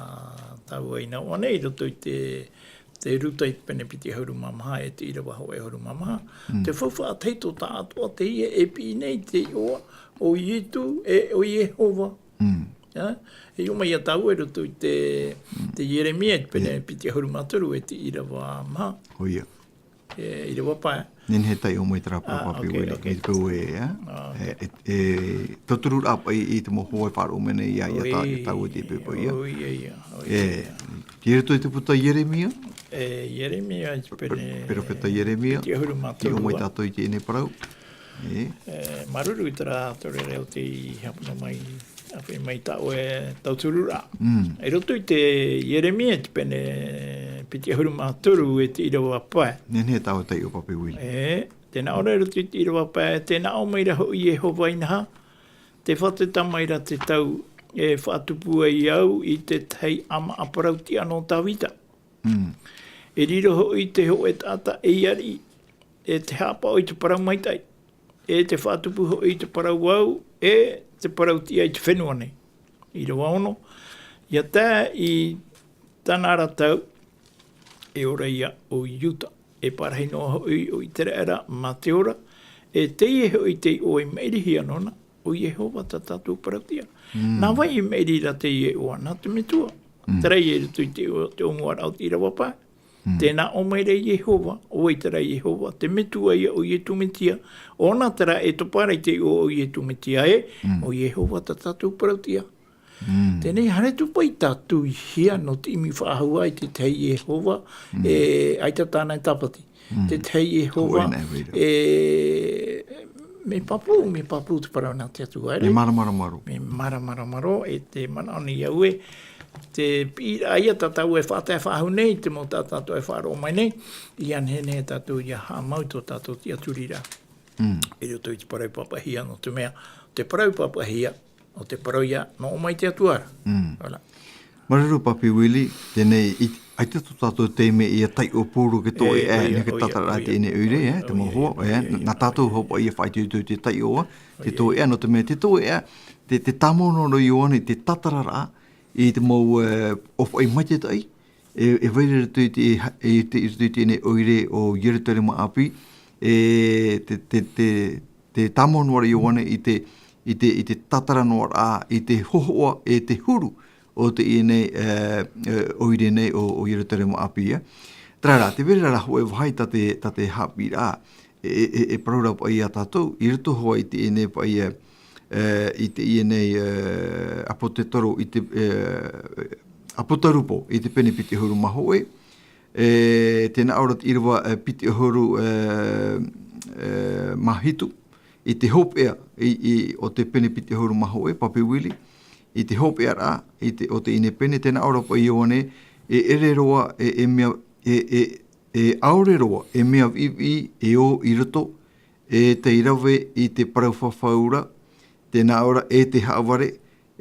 tāua i nā ʻō nei, i roto i te, te Ruta i te pene piti ʻahuru mā maha, e te ʻīrava hōʻē ʻahuru mā maha. Mm. Te faufaʻa tahi tō tāʻatoʻa teie e piʻi nei te iʻoa o Ietu, e, o Iehova. Mm. E? E hiʻo mai ia tāua i roto i te, Mm. te Ieremia, i te pene E. piti ʻahuru mā toru, e te ʻīrava maha. ʻOia. E, ʻīrava pae. Nehenehe e taiʻo mai terā parau Papi Willie, ok. I te peu ē, e? Ah, ok. E, e, e, tauturu ra paʻi i te mau hoa e faʻaroʻo mai nei ia, ia tā, ia tāua i te peu ia. ʻOia, ʻoia, ʻoia. E, i roto i te puta Ieremia? E, Ieremia, i te pene Perofeta Ieremia. piti ʻahuru mā toru. Hiʻo mai tātou i teie parau. E. E, māuruuru i terā tō reo te hāpuna mai. ʻA, ʻia mai tāʻoe tauturu ra. Mm. I roto i te Ieremia, te pene piti ʻahuru mā toru, e te ʻīrava pae. Nehenehe tāʻoe taiʻo Papi Willie. E, tē nā ʻō ra i roto i te ʻīrava pae, tē nā ʻō mai ra hoʻi Iehova inaha, tē fātata mai ra te tau e faʻatupu ai au i te tahi ʻāmaʻa parau tiʻa nō Tāvita. Mm. E riro hoʻi te hōʻē taʻata ei ariʻi, e te haʻapaʻo i te parau maitaʻi, e te faʻatupu hoʻi i te parau au, e te parau tiʻa i te fenua nei. ʻĪrava ono, ʻia tae i tāna ra tau, e ora ia ʻo Iuta. E parahi noa hoʻi ʻo Iteraera mā te ora, e teie hoʻi te iʻoa i maʻirihia nōna, ʻo Iehova tā tātou parau tiʻa. Mm. Nā vai e maʻiri ra teie iʻoa? Nā te metua. Mm. Terā ia i roto i te, te ʻōmuaraʻa o te ʻīrava pae. Mm. Tē nā ʻō mai ra Iehova, ʻo vai terā Iehova, te metua ia ʻo Iesu Mesia, ʻōna terā e topa ra i te iʻoa ʻo Iesu Mesia ē, Mm. ʻo Iehova tā tātou parau tiʻa. Mm. Teie nei, haere atu paʻi tātou i hea nō te ʻimi faʻahou i te tahi Iehova, Mm. e, ʻaita tāna e tāpati. Mm. Te tahi Iehova, Hōʻē nei, hōʻē nei. e, mea pāpū, mea pāpū te parau nā te Atua, ʻeʻere? Mea māramarama roa. Mea māramarama roa, e te manaʻo nei au ē, te piʻiraʻa ia tā tātou e faʻatae faʻahou nei, te mau taʻata e faʻaroʻo mai nei, ʻia nehenehe tātou ʻia haʻamau i tō tātou tiʻaturiraʻa. Mm. I roto i te parau pāpaʻihia, nō te mea, te parau pāpaʻihia, ʻo te parau ia, nō ʻō mai te Atua ra. Mm. Voilà. Māuruuru Papi Willie, teie nei, i, ʻaita tō tātou taime ʻia taiʻo pūrū ke tō E, ʻē, ʻoia, neke ʻoia, tātara ʻoia, teie nei ʻoire, ʻoia, ē, te mau ʻoia, hoa, ʻoia, ē, ʻoia, nā ʻoia. tātou hopeʻa ʻia faʻaitoito i te taiʻo, te ʻOia. tō ʻē, nō te mea, te tō ʻē, te, te tāmau noa ra Ioane, te tātararaʻa, i te mau, e, ʻōfaʻi maitaʻi, e, e vai ra i roto i te, e, i te, i roto i teie nei ʻoire o Ierutarema ʻāpī, e, te, te, te, te tāmau noa ra Ioane i te, i te, i te tātara noa ra, i te hōhoʻa, e te huru o teie nei, e, e, ʻoire nei o, o Ierutarema ʻāpī, ē. Terā rā, tē vai ra rā hōʻē vāhi tā te, tā te haʻapiʻiraʻa, e, e, e, e parau ra paʻi ia tātou, i roto hoʻi i teie nei paʻi, e, e, i teie nei, e, ʻApotetoro, i te, e, ʻApotarupo, i te pene piti ʻahuru mā hōʻē, e, tē nā ʻō ra te ʻīrava, e, piti ʻahuru, e, e, mā hitu, i te hopeʻa, i, i, o te pene piti ʻahuru mā hōʻē, Papi Willie, i te hopeʻaraʻa, i te, o teie nei pene, tē nā ʻō ra paʻi Ioane, e ʻere roa, e, e mea, e, e, e ʻaore roa, e mea viʻiviʻi, e ō i roto, e tei rave i te parau fafau ra, tē nā ʻō ra, e te haʻavare,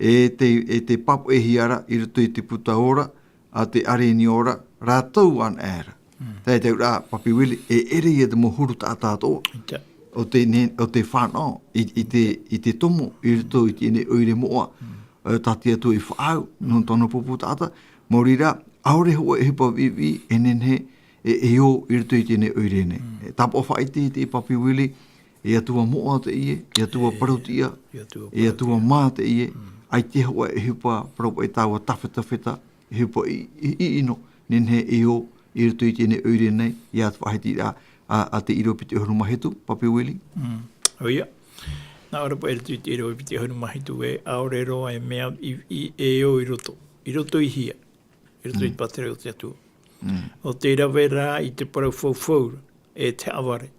e te, e te pāpaʻihia ra i roto i te puta ora, a te ʻārenio ra, rātou anaʻe ra. Mm. Tae te auraʻa, Papi Willie, e ʻere ia te mau huru taʻata atoʻa. ʻIa. ʻO te ne-, ʻo te fānaʻo, i, i te, i te tomo, i roto i teie nei ʻoire moʻa, Mm. e, tā te Atua i faʻaau, nō tōna pupu taʻata, maori rā, ʻaore hōʻē ʻohipa viʻiviʻi, e nehenehe, e, e ō i roto i teie nei ʻoire nei. Mm. E tāpaʻo faʻaʻite i te Papi Willie, e Atua moʻa teie, e Atua E, parau tiʻa, e Atua e Atua parau tiʻa. mā teie, Mm. ʻaita hōʻē ʻohipa parau paʻi tāua tafetafeta, ʻohipa i, i, i ʻino, nehenehe e ō i roto i teie nei ʻoire nei, ia te faʻahitiraʻa, a, a te ʻīrava piti ʻahuru mā hitu, Papi Willie. Mm. ʻOia. Nā ʻō ra paʻi i roto i te ʻīrava piti ʻahuru mā hitu ē, ʻaore roa e mea i, i, e ō i roto. I roto i hea? I roto i Mm. te pātireia o te Atua. Mm. ʻO tei rave ra i te parau fafau ra, e te haʻavare.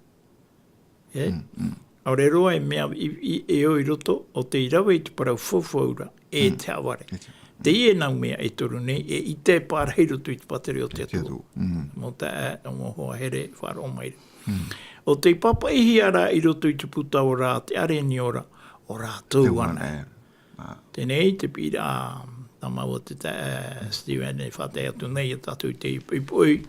E? Mm, mm. ʻAore roa e mea i, i, e ō i roto, ʻo tei rave i te parau fafau ra, e Mm. te haʻavare. E te haʻavare. Teie nau mea e toru nei, e ʻite e pārahi i roto i te pātireia o te Te Atua. Atua. Mm. Mau taeaʻe, mau hoa here, faʻaroʻo mai ra. Mm. ʻO tei pāpaʻihia ra i roto i te puta ora a te ʻārenio ra, ʻo rātou Te anaʻe. anaʻe. Ā. Teie nei te piʻiraʻa, tā māua te taeaʻe, Steven, e faʻatae atu nei ia tātou i te poʻipoʻi.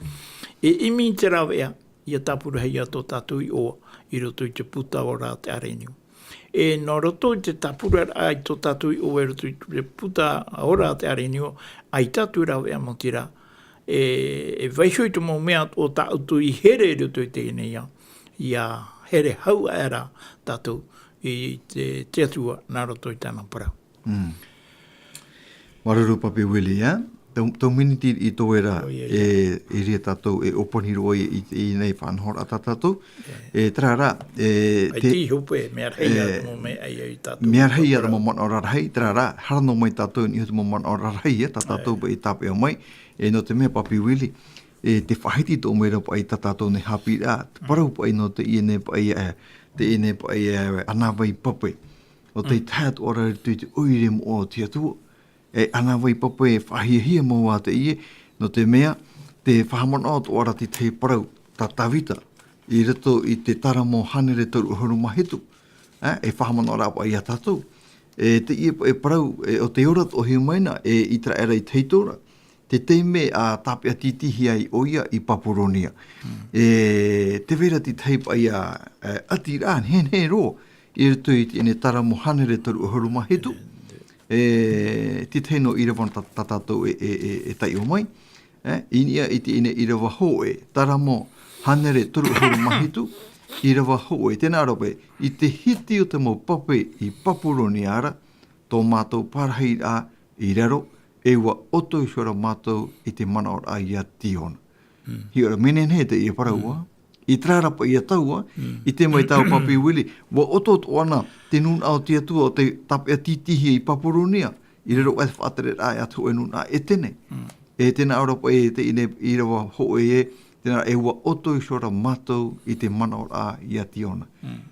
E ʻimi i te rāveʻa, ʻia tāpurahia tō tātou iʻoa i roto i te puta ora a te ʻārenio. E nō roto i te tāpuraraʻa i tō tātou iʻoa i roto i te puta ora a te ʻārenio, ʻaita atu e rāveʻa, maoti rā, e, e vaiiho i te mau mea o tā ʻoutou i here i roto i teie nei ao, ʻia here hau aʻera tātou i te, te Atua nā roto i tāna parau. Mm. Māuruuru Papi Willie, ā? Tau, tau miniti i toe ra, ʻOia, ʻoia. e, i reira tātou e ʻōpani roa i, i, i teie faʻanahoraʻa tā tātou. E. E, terā rā, e, ʻAita te i hope, mea rahi ā e, te mau mea ʻaita i tātou. Mea rahi ā te mau manaʻo rarahi, terā rā, haere noa mai tātou i niʻa i te mau manaʻo rarahi, ā, tā tātou E. paʻi i tāpeʻa mai, e, nō te mea Papi Willie, e, tē faʻahiti atoʻa mai ra paʻi tā tātou nei haʻapiʻiraʻa, te Mm. parau paʻi nō teie nei paʻi, e, teie nei paʻi, e, ʻānāvai pape. ʻO tei Mm. tae atoʻa ra i te, te ʻoire moʻa o te Atua. E ʻānāvai pape e faʻahiahia mau ā teie, nō te mea, tē faʻamanaʻo atoʻa ra te tahi parau, tā Tāvita, i roto i te Taramo hānere toru ʻahuru mā hitu, ā, e faʻamanaʻo ra paʻi ia tātou. E te ia e parau, e, o te ora toʻohia mai na, e Iteraera i te heitora, te taime a tāpeʻa tītīhia ai ʻoia i Papuronia. E, te vera te tahi paʻi a, e, ʻati rā, nehenehe roa, i roto i teie nei Taramo hānere toru ʻahuru mā hitu, e, te tahi nō ʻīrava tā, tā tātou e, e, e, e taiʻo mai. E, i niʻa i teie nei ʻīrava hōʻē, Taramo hānere toru ʻahuru mā hitu, ʻīrava hōʻē, tēnā rā paʻi, i te hiti o te mau pape i Papuronia ra, tō mātou parahiraʻa i raro, e ʻua ʻoto iho ra mātou i te manaʻoraʻa ia Tiona. Hiʻo ra, mea nehenehe teie parau, ā. I terā rā paʻi ia taua, i te mai tāua Papi Willie, ʻua ʻoto atoʻa na te nūnaʻa o te Atua o te tāpeʻa tītīhia i Papuronia, i raro aʻe i te faʻatereraʻa a te hōʻē nūnaʻa ʻētene. E tēnā rā paʻi teie nei ʻīrava hōʻē ē, tēnā e ʻua ʻoto iho ra mātou i te manaʻoraʻa ia Tiona.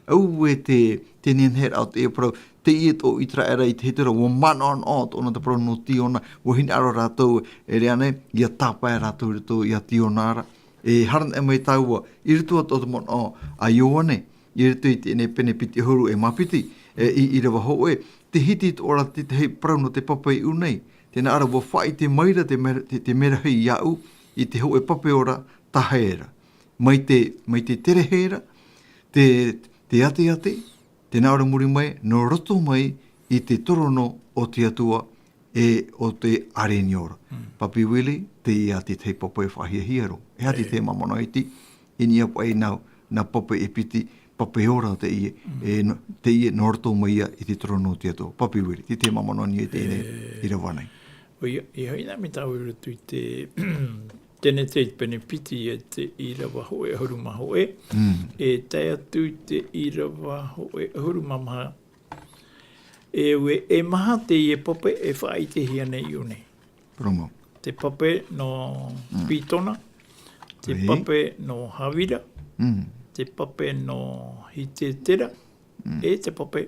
Auē te, te neneheraʻa o teie parau, teie tō Iteraera i te heitora, ʻua manaʻonaʻo tōna te parau nō Tiona, ʻua hinaʻaro rātou, e rave ānei, ia tāpae rātou i roto ia Tiona ra. E hara anaʻe mai tāua, i roto atoʻa te manaʻo a Ioane, i roto i teie nei pene piti ʻahuru e mā piti, e, i, ʻīrava hōʻē, te hiti atoʻa ra te, te tahi parau nō te pape i ʻō nei. Tēnā rā ʻua faʻaʻite mai ra te mera-, te, te merahi iāʻu, i te hōʻē pape ora tahe ra. Mai te, mai te terehe ra, te, te ateate, tēnā rā muri mai, nō roto mai i te torono o te Atua, e o te ʻāreʻa ra. Papi Willie, teie te tahi pape e faʻahiahia roa. E aha te tahi māmānaʻo iti, i niʻa paʻi nā, nā pape e piti, pape ora teie, e nō, teie nō roto mai ia i te torono o te Atua. Papi Willie, te tahi māmānaʻo iti i teie nei, ʻīrava nei. ʻOia, e hoʻi na mai tāua i roto i te, teie nei te pene piti e te ʻīrava hōʻē ʻahuru mā hōʻē, e tae atu i te ʻīrava hōʻē ʻahuru mā maha, e ʻua, e maha teie pape e faʻaʻitehia nei i ʻō nei. Parau mau. Te pape nō Pitona, te pape nō Havira, te pape nō Hitetera, e te pape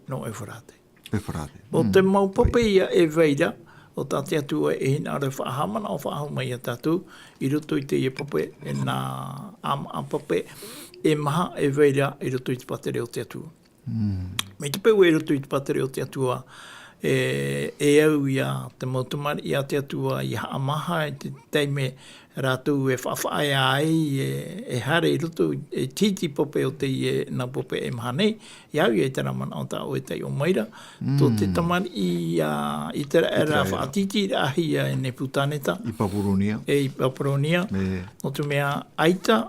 nō Eferate. Eferate. ʻO te mau pape ia e vai ra, ʻo tā te Atua e hinaʻaro e faʻahaʻamanaʻo faʻahou mai ia tātou, i roto i teie pape, e nā ʻāmaʻa pape e maha e vai ra i roto i te pātireia o te Atua. Mai te peu e roto i te pātireia o te Atua, e, e au ia te mau tamariʻi a te Atua, ia haʻamāha i te taime rātou e faʻafaʻaea ai, e, e haere i roto, e tītī pape o teie nā pape e maha nei, ia au ia i terā manaʻo tā ʻoe e taiʻo mai ra. Tō te tamariʻi a Iteraera, Iteraera. Faʻatītīraʻahia e Nepukaneta. I Papuronia. E i Papuronia. E. Nō te mea, ʻaita,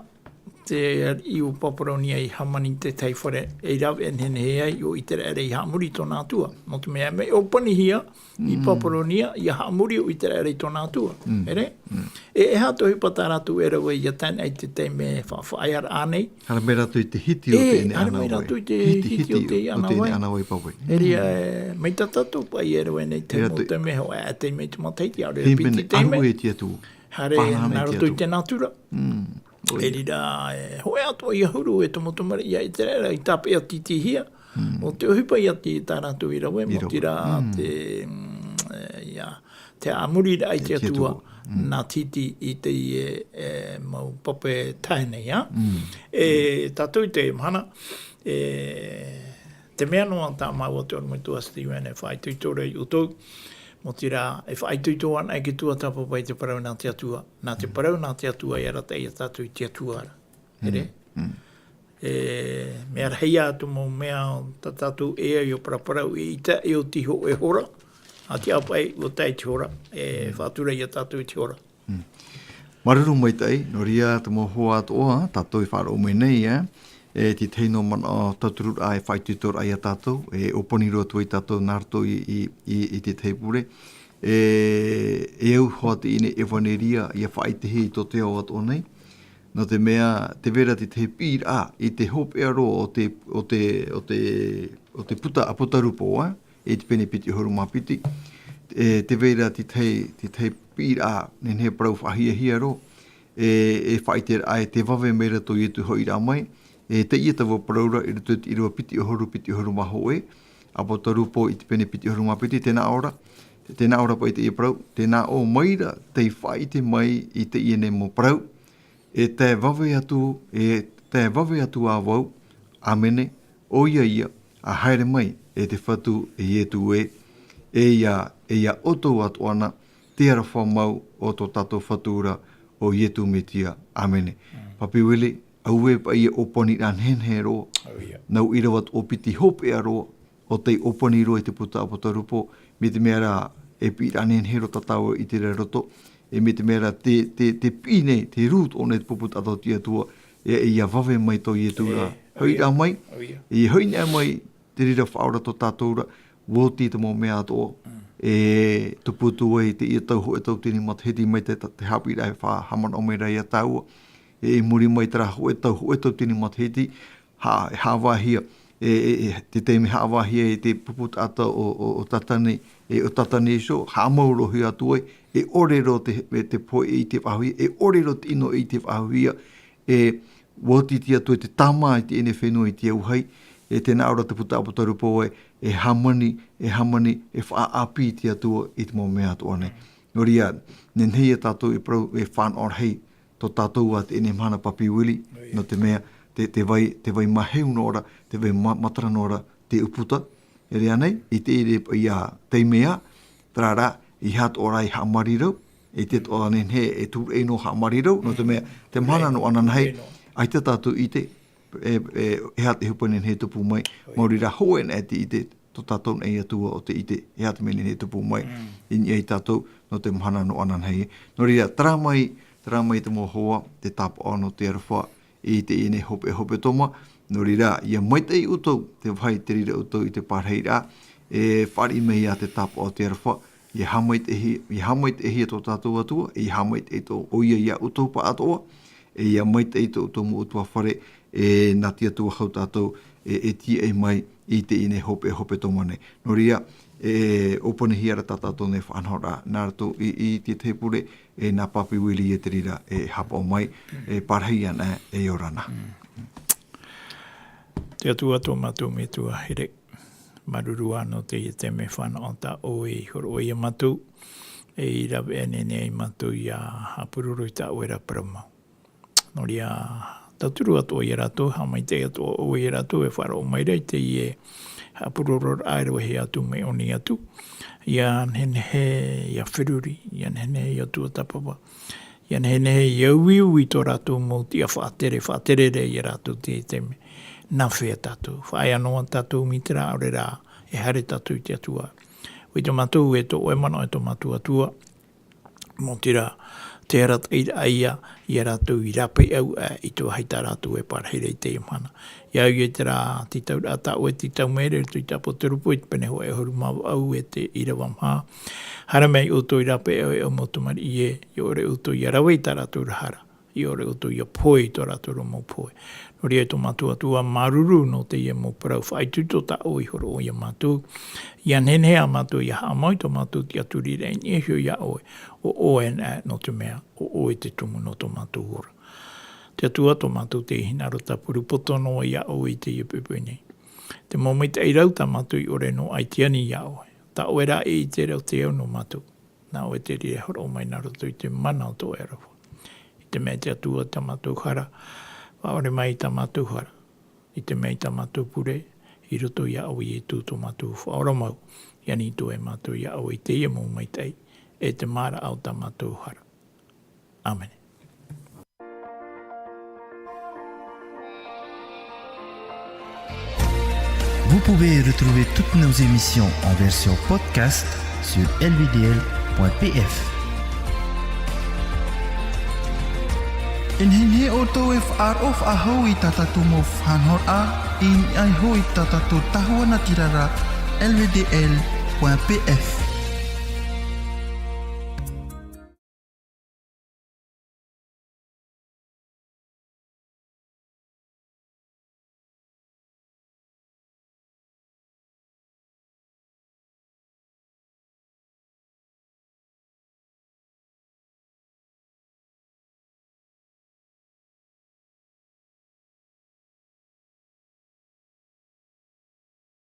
te ariʻi o Papuronia i hāmani i te tahi fare, e rave e nehenehe ai ʻo Iteraera i haʻamori i tōna Atua. Nō te mea, mea ʻōpanihia i Papuronia, ia haʻamori ʻo Iteraera i tōna Atua. Here? E, e aha te ʻohipa tā rātou e rave ia tae noa i te taime faʻafaʻaearaʻa nei? Haere mai rātou i te hiti o teie nei ʻānāvai. Haere mai rātou i te hiti o teie ʻānāvai. Ānāvai pape. Here, e, mai tā tātou paʻi e rave nei te mau taime, hōʻē taime i te matahiti, ʻaore rā piti taime. Hīmene ʻāhua e te Atua. Haere nā roto i te nātura. E riro, e, hōʻē atoʻa ia huru e te mau tamariʻi a Iteraera i tāpeʻa tītīhia. ʻO te ʻohipa ia tā rātou i rave, mau tira te, mm, e, ia, te haʻamoriraʻa i te Atua, nā te hiti i teie, e, mau pape tahe nei, ā. E, tātou i teie mahana, e, te mea noa tā māua te ʻorometua Steven e faʻaitoito ra ia ʻoutou, mau tira, e faʻaitoito ana e te tuatāpapa i te parau nā te Atua. Nā te parau nā te Atua e arataʻi ia tātou i te Atua ra. Here? E, mea rahi ā te mau mea tā tātou e ai ʻo paraparau i te, e oti hōʻē hora, ā, te ʻāpaʻi ʻua tae i te hora, e faʻatura ia tātou i te hora. Māuruuru maitaʻi, nō reira te mau hoa atoʻa, tātou i faʻaroʻo mai nei, e, e te tahi nō manaʻo tautururaʻa e faʻaitoitoraʻa ia tātou, e ʻōpani roa atu ai tātou nā roto i, i, i, i te tahi pure. E, e au hoʻi teie nei ʻevaneria ia faʻaʻitehia i tō te ao atoʻa nei. Nō te mea, tē vai ra te tahi piʻiraʻa i te hopeʻa roa o te, o te, o te, o te puta Apotarupo, ā, i te pene piti ʻahuru mā piti. E, tē vai ra te tahi, te tahi piʻiraʻa, nehenehe parau faʻahiahia roa, e, e faʻaʻiteraʻa e tē vave mai ra tō Ietu hoʻiraʻa mai, e, teie taua parau ra i roto i te ʻīrava piti ʻahuru, piti ʻahuru mā hōʻē, Apotarupo i te pene piti ʻahuru mā piti, tē nā ʻō ra, tē nā ʻō ra paʻi teie parau, tē nā ʻō mai ra tei faʻaʻite mai i teie nei mau parau, e tae vave atu, e tae vave atu ā vau, ʻāmene, ʻoia ia, ʻa haere mai, e te Fatu, e Ietu ē, e ia, e ia ʻoutou atoʻa na, te aroha mau o tō tātou Fatu ra, ʻo Ietu Metia. ʻĀmene. Papi Willie, auē paʻi e ʻōpani ra nehenehe roa. Nau ʻīrava atu ʻōpiti hopeʻa roa, ʻo tei ʻōpani roa i te puta ʻApotarupo, mai te mea ra e piʻiraʻa nehenehe roa tā tāua i terā roto, e mai te mea ra te, te, te piʻi nei, te rū atoʻa nei te pupu taʻata o te Atua, e, e ia vave mai tō Ietu ra. Hoʻi ra mai, e hoʻi nei mai, te reira faʻaora tō tātou ra, ʻua oti te mau mea atoʻa, e tupu atu ai te ia tau hōʻē tauatini matahiti mai te, te haʻapiʻiraʻa e faʻahaʻamanaʻo mai ra ia tāua, e i muri mai terā hōʻē tau, hōʻē tauatini matahiti, ha, e haʻavāhia, e, e, e, te taime haʻavāhia e te pupu taʻata o, o, o Tatane, e, o Tatane iho, haʻamau roa atu ai, e ʻore roa te, e te pohe i te faʻaauhia, e ʻore roa te ʻino i te faʻaauhia, e ʻua oti te Atua i te tāmā i teie nei fenua i te auahi, e tē nā ʻō ra te puta ʻApotarupo ē, e hāmani, e hāmani, e faʻaʻāpī te Atua i te mau mea atoʻa nei. Nō reira, nehenehe ia tātou e parau, e fānaʻo rahi, tō tātou ā teie nei mahana Papi Willie, nō te mea, te, te vai, te vai māheu noa ra, te vai ma-, matara noa ra, te ʻūputa. E rā nei, i te, i te, ia taime ā, terā rā, ʻeiaha atoʻa ra e haʻamārirau, ʻeita atoʻa nehenehe e tūraʻi noa haʻamārirau, nō te mea, te mahana nō ananahi, ʻaita tātou i ʻite, e, e, e aha te ʻohipa nehenehe e tupu mai, maori rā hōʻē anaʻe te ʻite, tō tātou nei Atua ʻo tei ʻite, e aha te mea nehenehe e tupu mai, i niʻa ia tātou, nō te mahana nō ananahi. Nō reira, terā mai, terā mai te mau hoa, te tāpaʻo nō te aroha, i teie nei hopeʻa hepetoma, nō reira, ʻia maitaʻi ʻoutou, te vāhi tē reira ʻoutou i te parahiraʻa, e fāriʻi mai ā te tāpaʻo o te aroha, ʻia haʻamaitaʻihia, ʻia haʻamaitaʻihia tō tātou Atua, ʻia haʻamaitaʻi tō, ʻoia ia ʻoutou pāʻatoʻa, e ʻia maitaʻi tō ʻoutou mau ʻutuāfare, e nā te Atua hou tātou, e, e tīaʻi mai i teie nei hopeʻa hepetoma nei. Nō reira, e ʻōpanihia ra tā tātou nei faʻanahoraʻa, nā roto i, i te tahi pure, e nā Papi Willie e te reira, e haʻapaʻo mai, e parahi ana, e ʻia ora na. Te Atua tō mātou Metua here, māuruuru ā nō teie taime fānaʻo tā ʻoe i hōroʻa ia mātou, e i rave aʻe nei mātou ʻia haʻapuroro i tā ʻoe ra parau mau. Nō reira, tauturu atoʻa ia rātou, haʻamaitaʻi atoʻa ʻoe ia rātou e faʻaroʻo mai ra i teie haʻapurororaʻa e rave atu mai ʻō nei atu. ʻIa nehenehe, ʻia feruri, ʻia nehenehe, ʻia tuatāpapa. ʻIa nehenehe, ʻia uiui i tō rātou mau tiʻa faʻatere, faʻaterere ia rātou i te taime. Nā hea tātou, faʻaea noa tātou mai terā, ʻaore rā, e haere tātou i te Atua. ʻUa ʻite mātou ē tō ʻoe mana ʻoe tō mātou Atua. Nō terā, te arataʻiraʻa ia, ia rātou i rāpae au, ā, i te vāhi tā rātou e parahiraʻa i teie mahana. ʻIa au i terā tītauraʻa tā ʻoe e tītau mai ra i roto i te ʻApotarupo i te pene hōʻē ʻahuru mā vaʻu e te ʻīrava maha. Haere mai ʻoutou i rāpae au e ʻo mau tamariʻi ē, ʻia ʻore ʻoutou ʻia rave i tā rātou ra hara. ʻIa ʻore ʻoutou ʻia pohe i tō rātou ra mau pohe. Nō reira tō mātou Atua, māuruuru nō teie mau parau faʻaitoito tā ʻoe i hōroʻa ia mātou. ʻIa nehenehe ā mātou ʻia haʻamau i tō mātou tiʻaturiraʻa i niʻa iho ia ʻoe. ʻO ʻoe anaʻe nō te mea, ʻo ʻoe te tumu nō tō mātou ora. Te Atua tō mātou tei hinaʻaro tāpura poto noa ia ʻoe i teie poʻipoʻi nei. Te mau maitaʻi rau tā mātou i ʻore noa ai te ani ia ʻoe. Tā ʻoe rā e ʻite ra ʻo tei au nō mātou. Nā ʻoe te reira e hōroʻa mai nā roto i te mana o tō ʻoe aroha. ʻIte mai te Atua tā mātou hara, faʻaʻore mai tā mātou hara. ʻIte mai tā mātou pure, i roto ia ʻoe Ietu tō mātou Faʻaora mau, ʻia nītō e mātou ia ʻoe i teie mau maitaʻi, e te māraʻa o tā mātou hara. ʻĀmene. Vous pouvez retrouver toutes nos émissions en version podcast sur L V D L point P F. E nehenehe ʻoutou e faʻaroʻo faʻahou i tā tātou mau faʻanahoraʻa, i niʻa iho i tā tātou tahua natirara, L V D L point P F.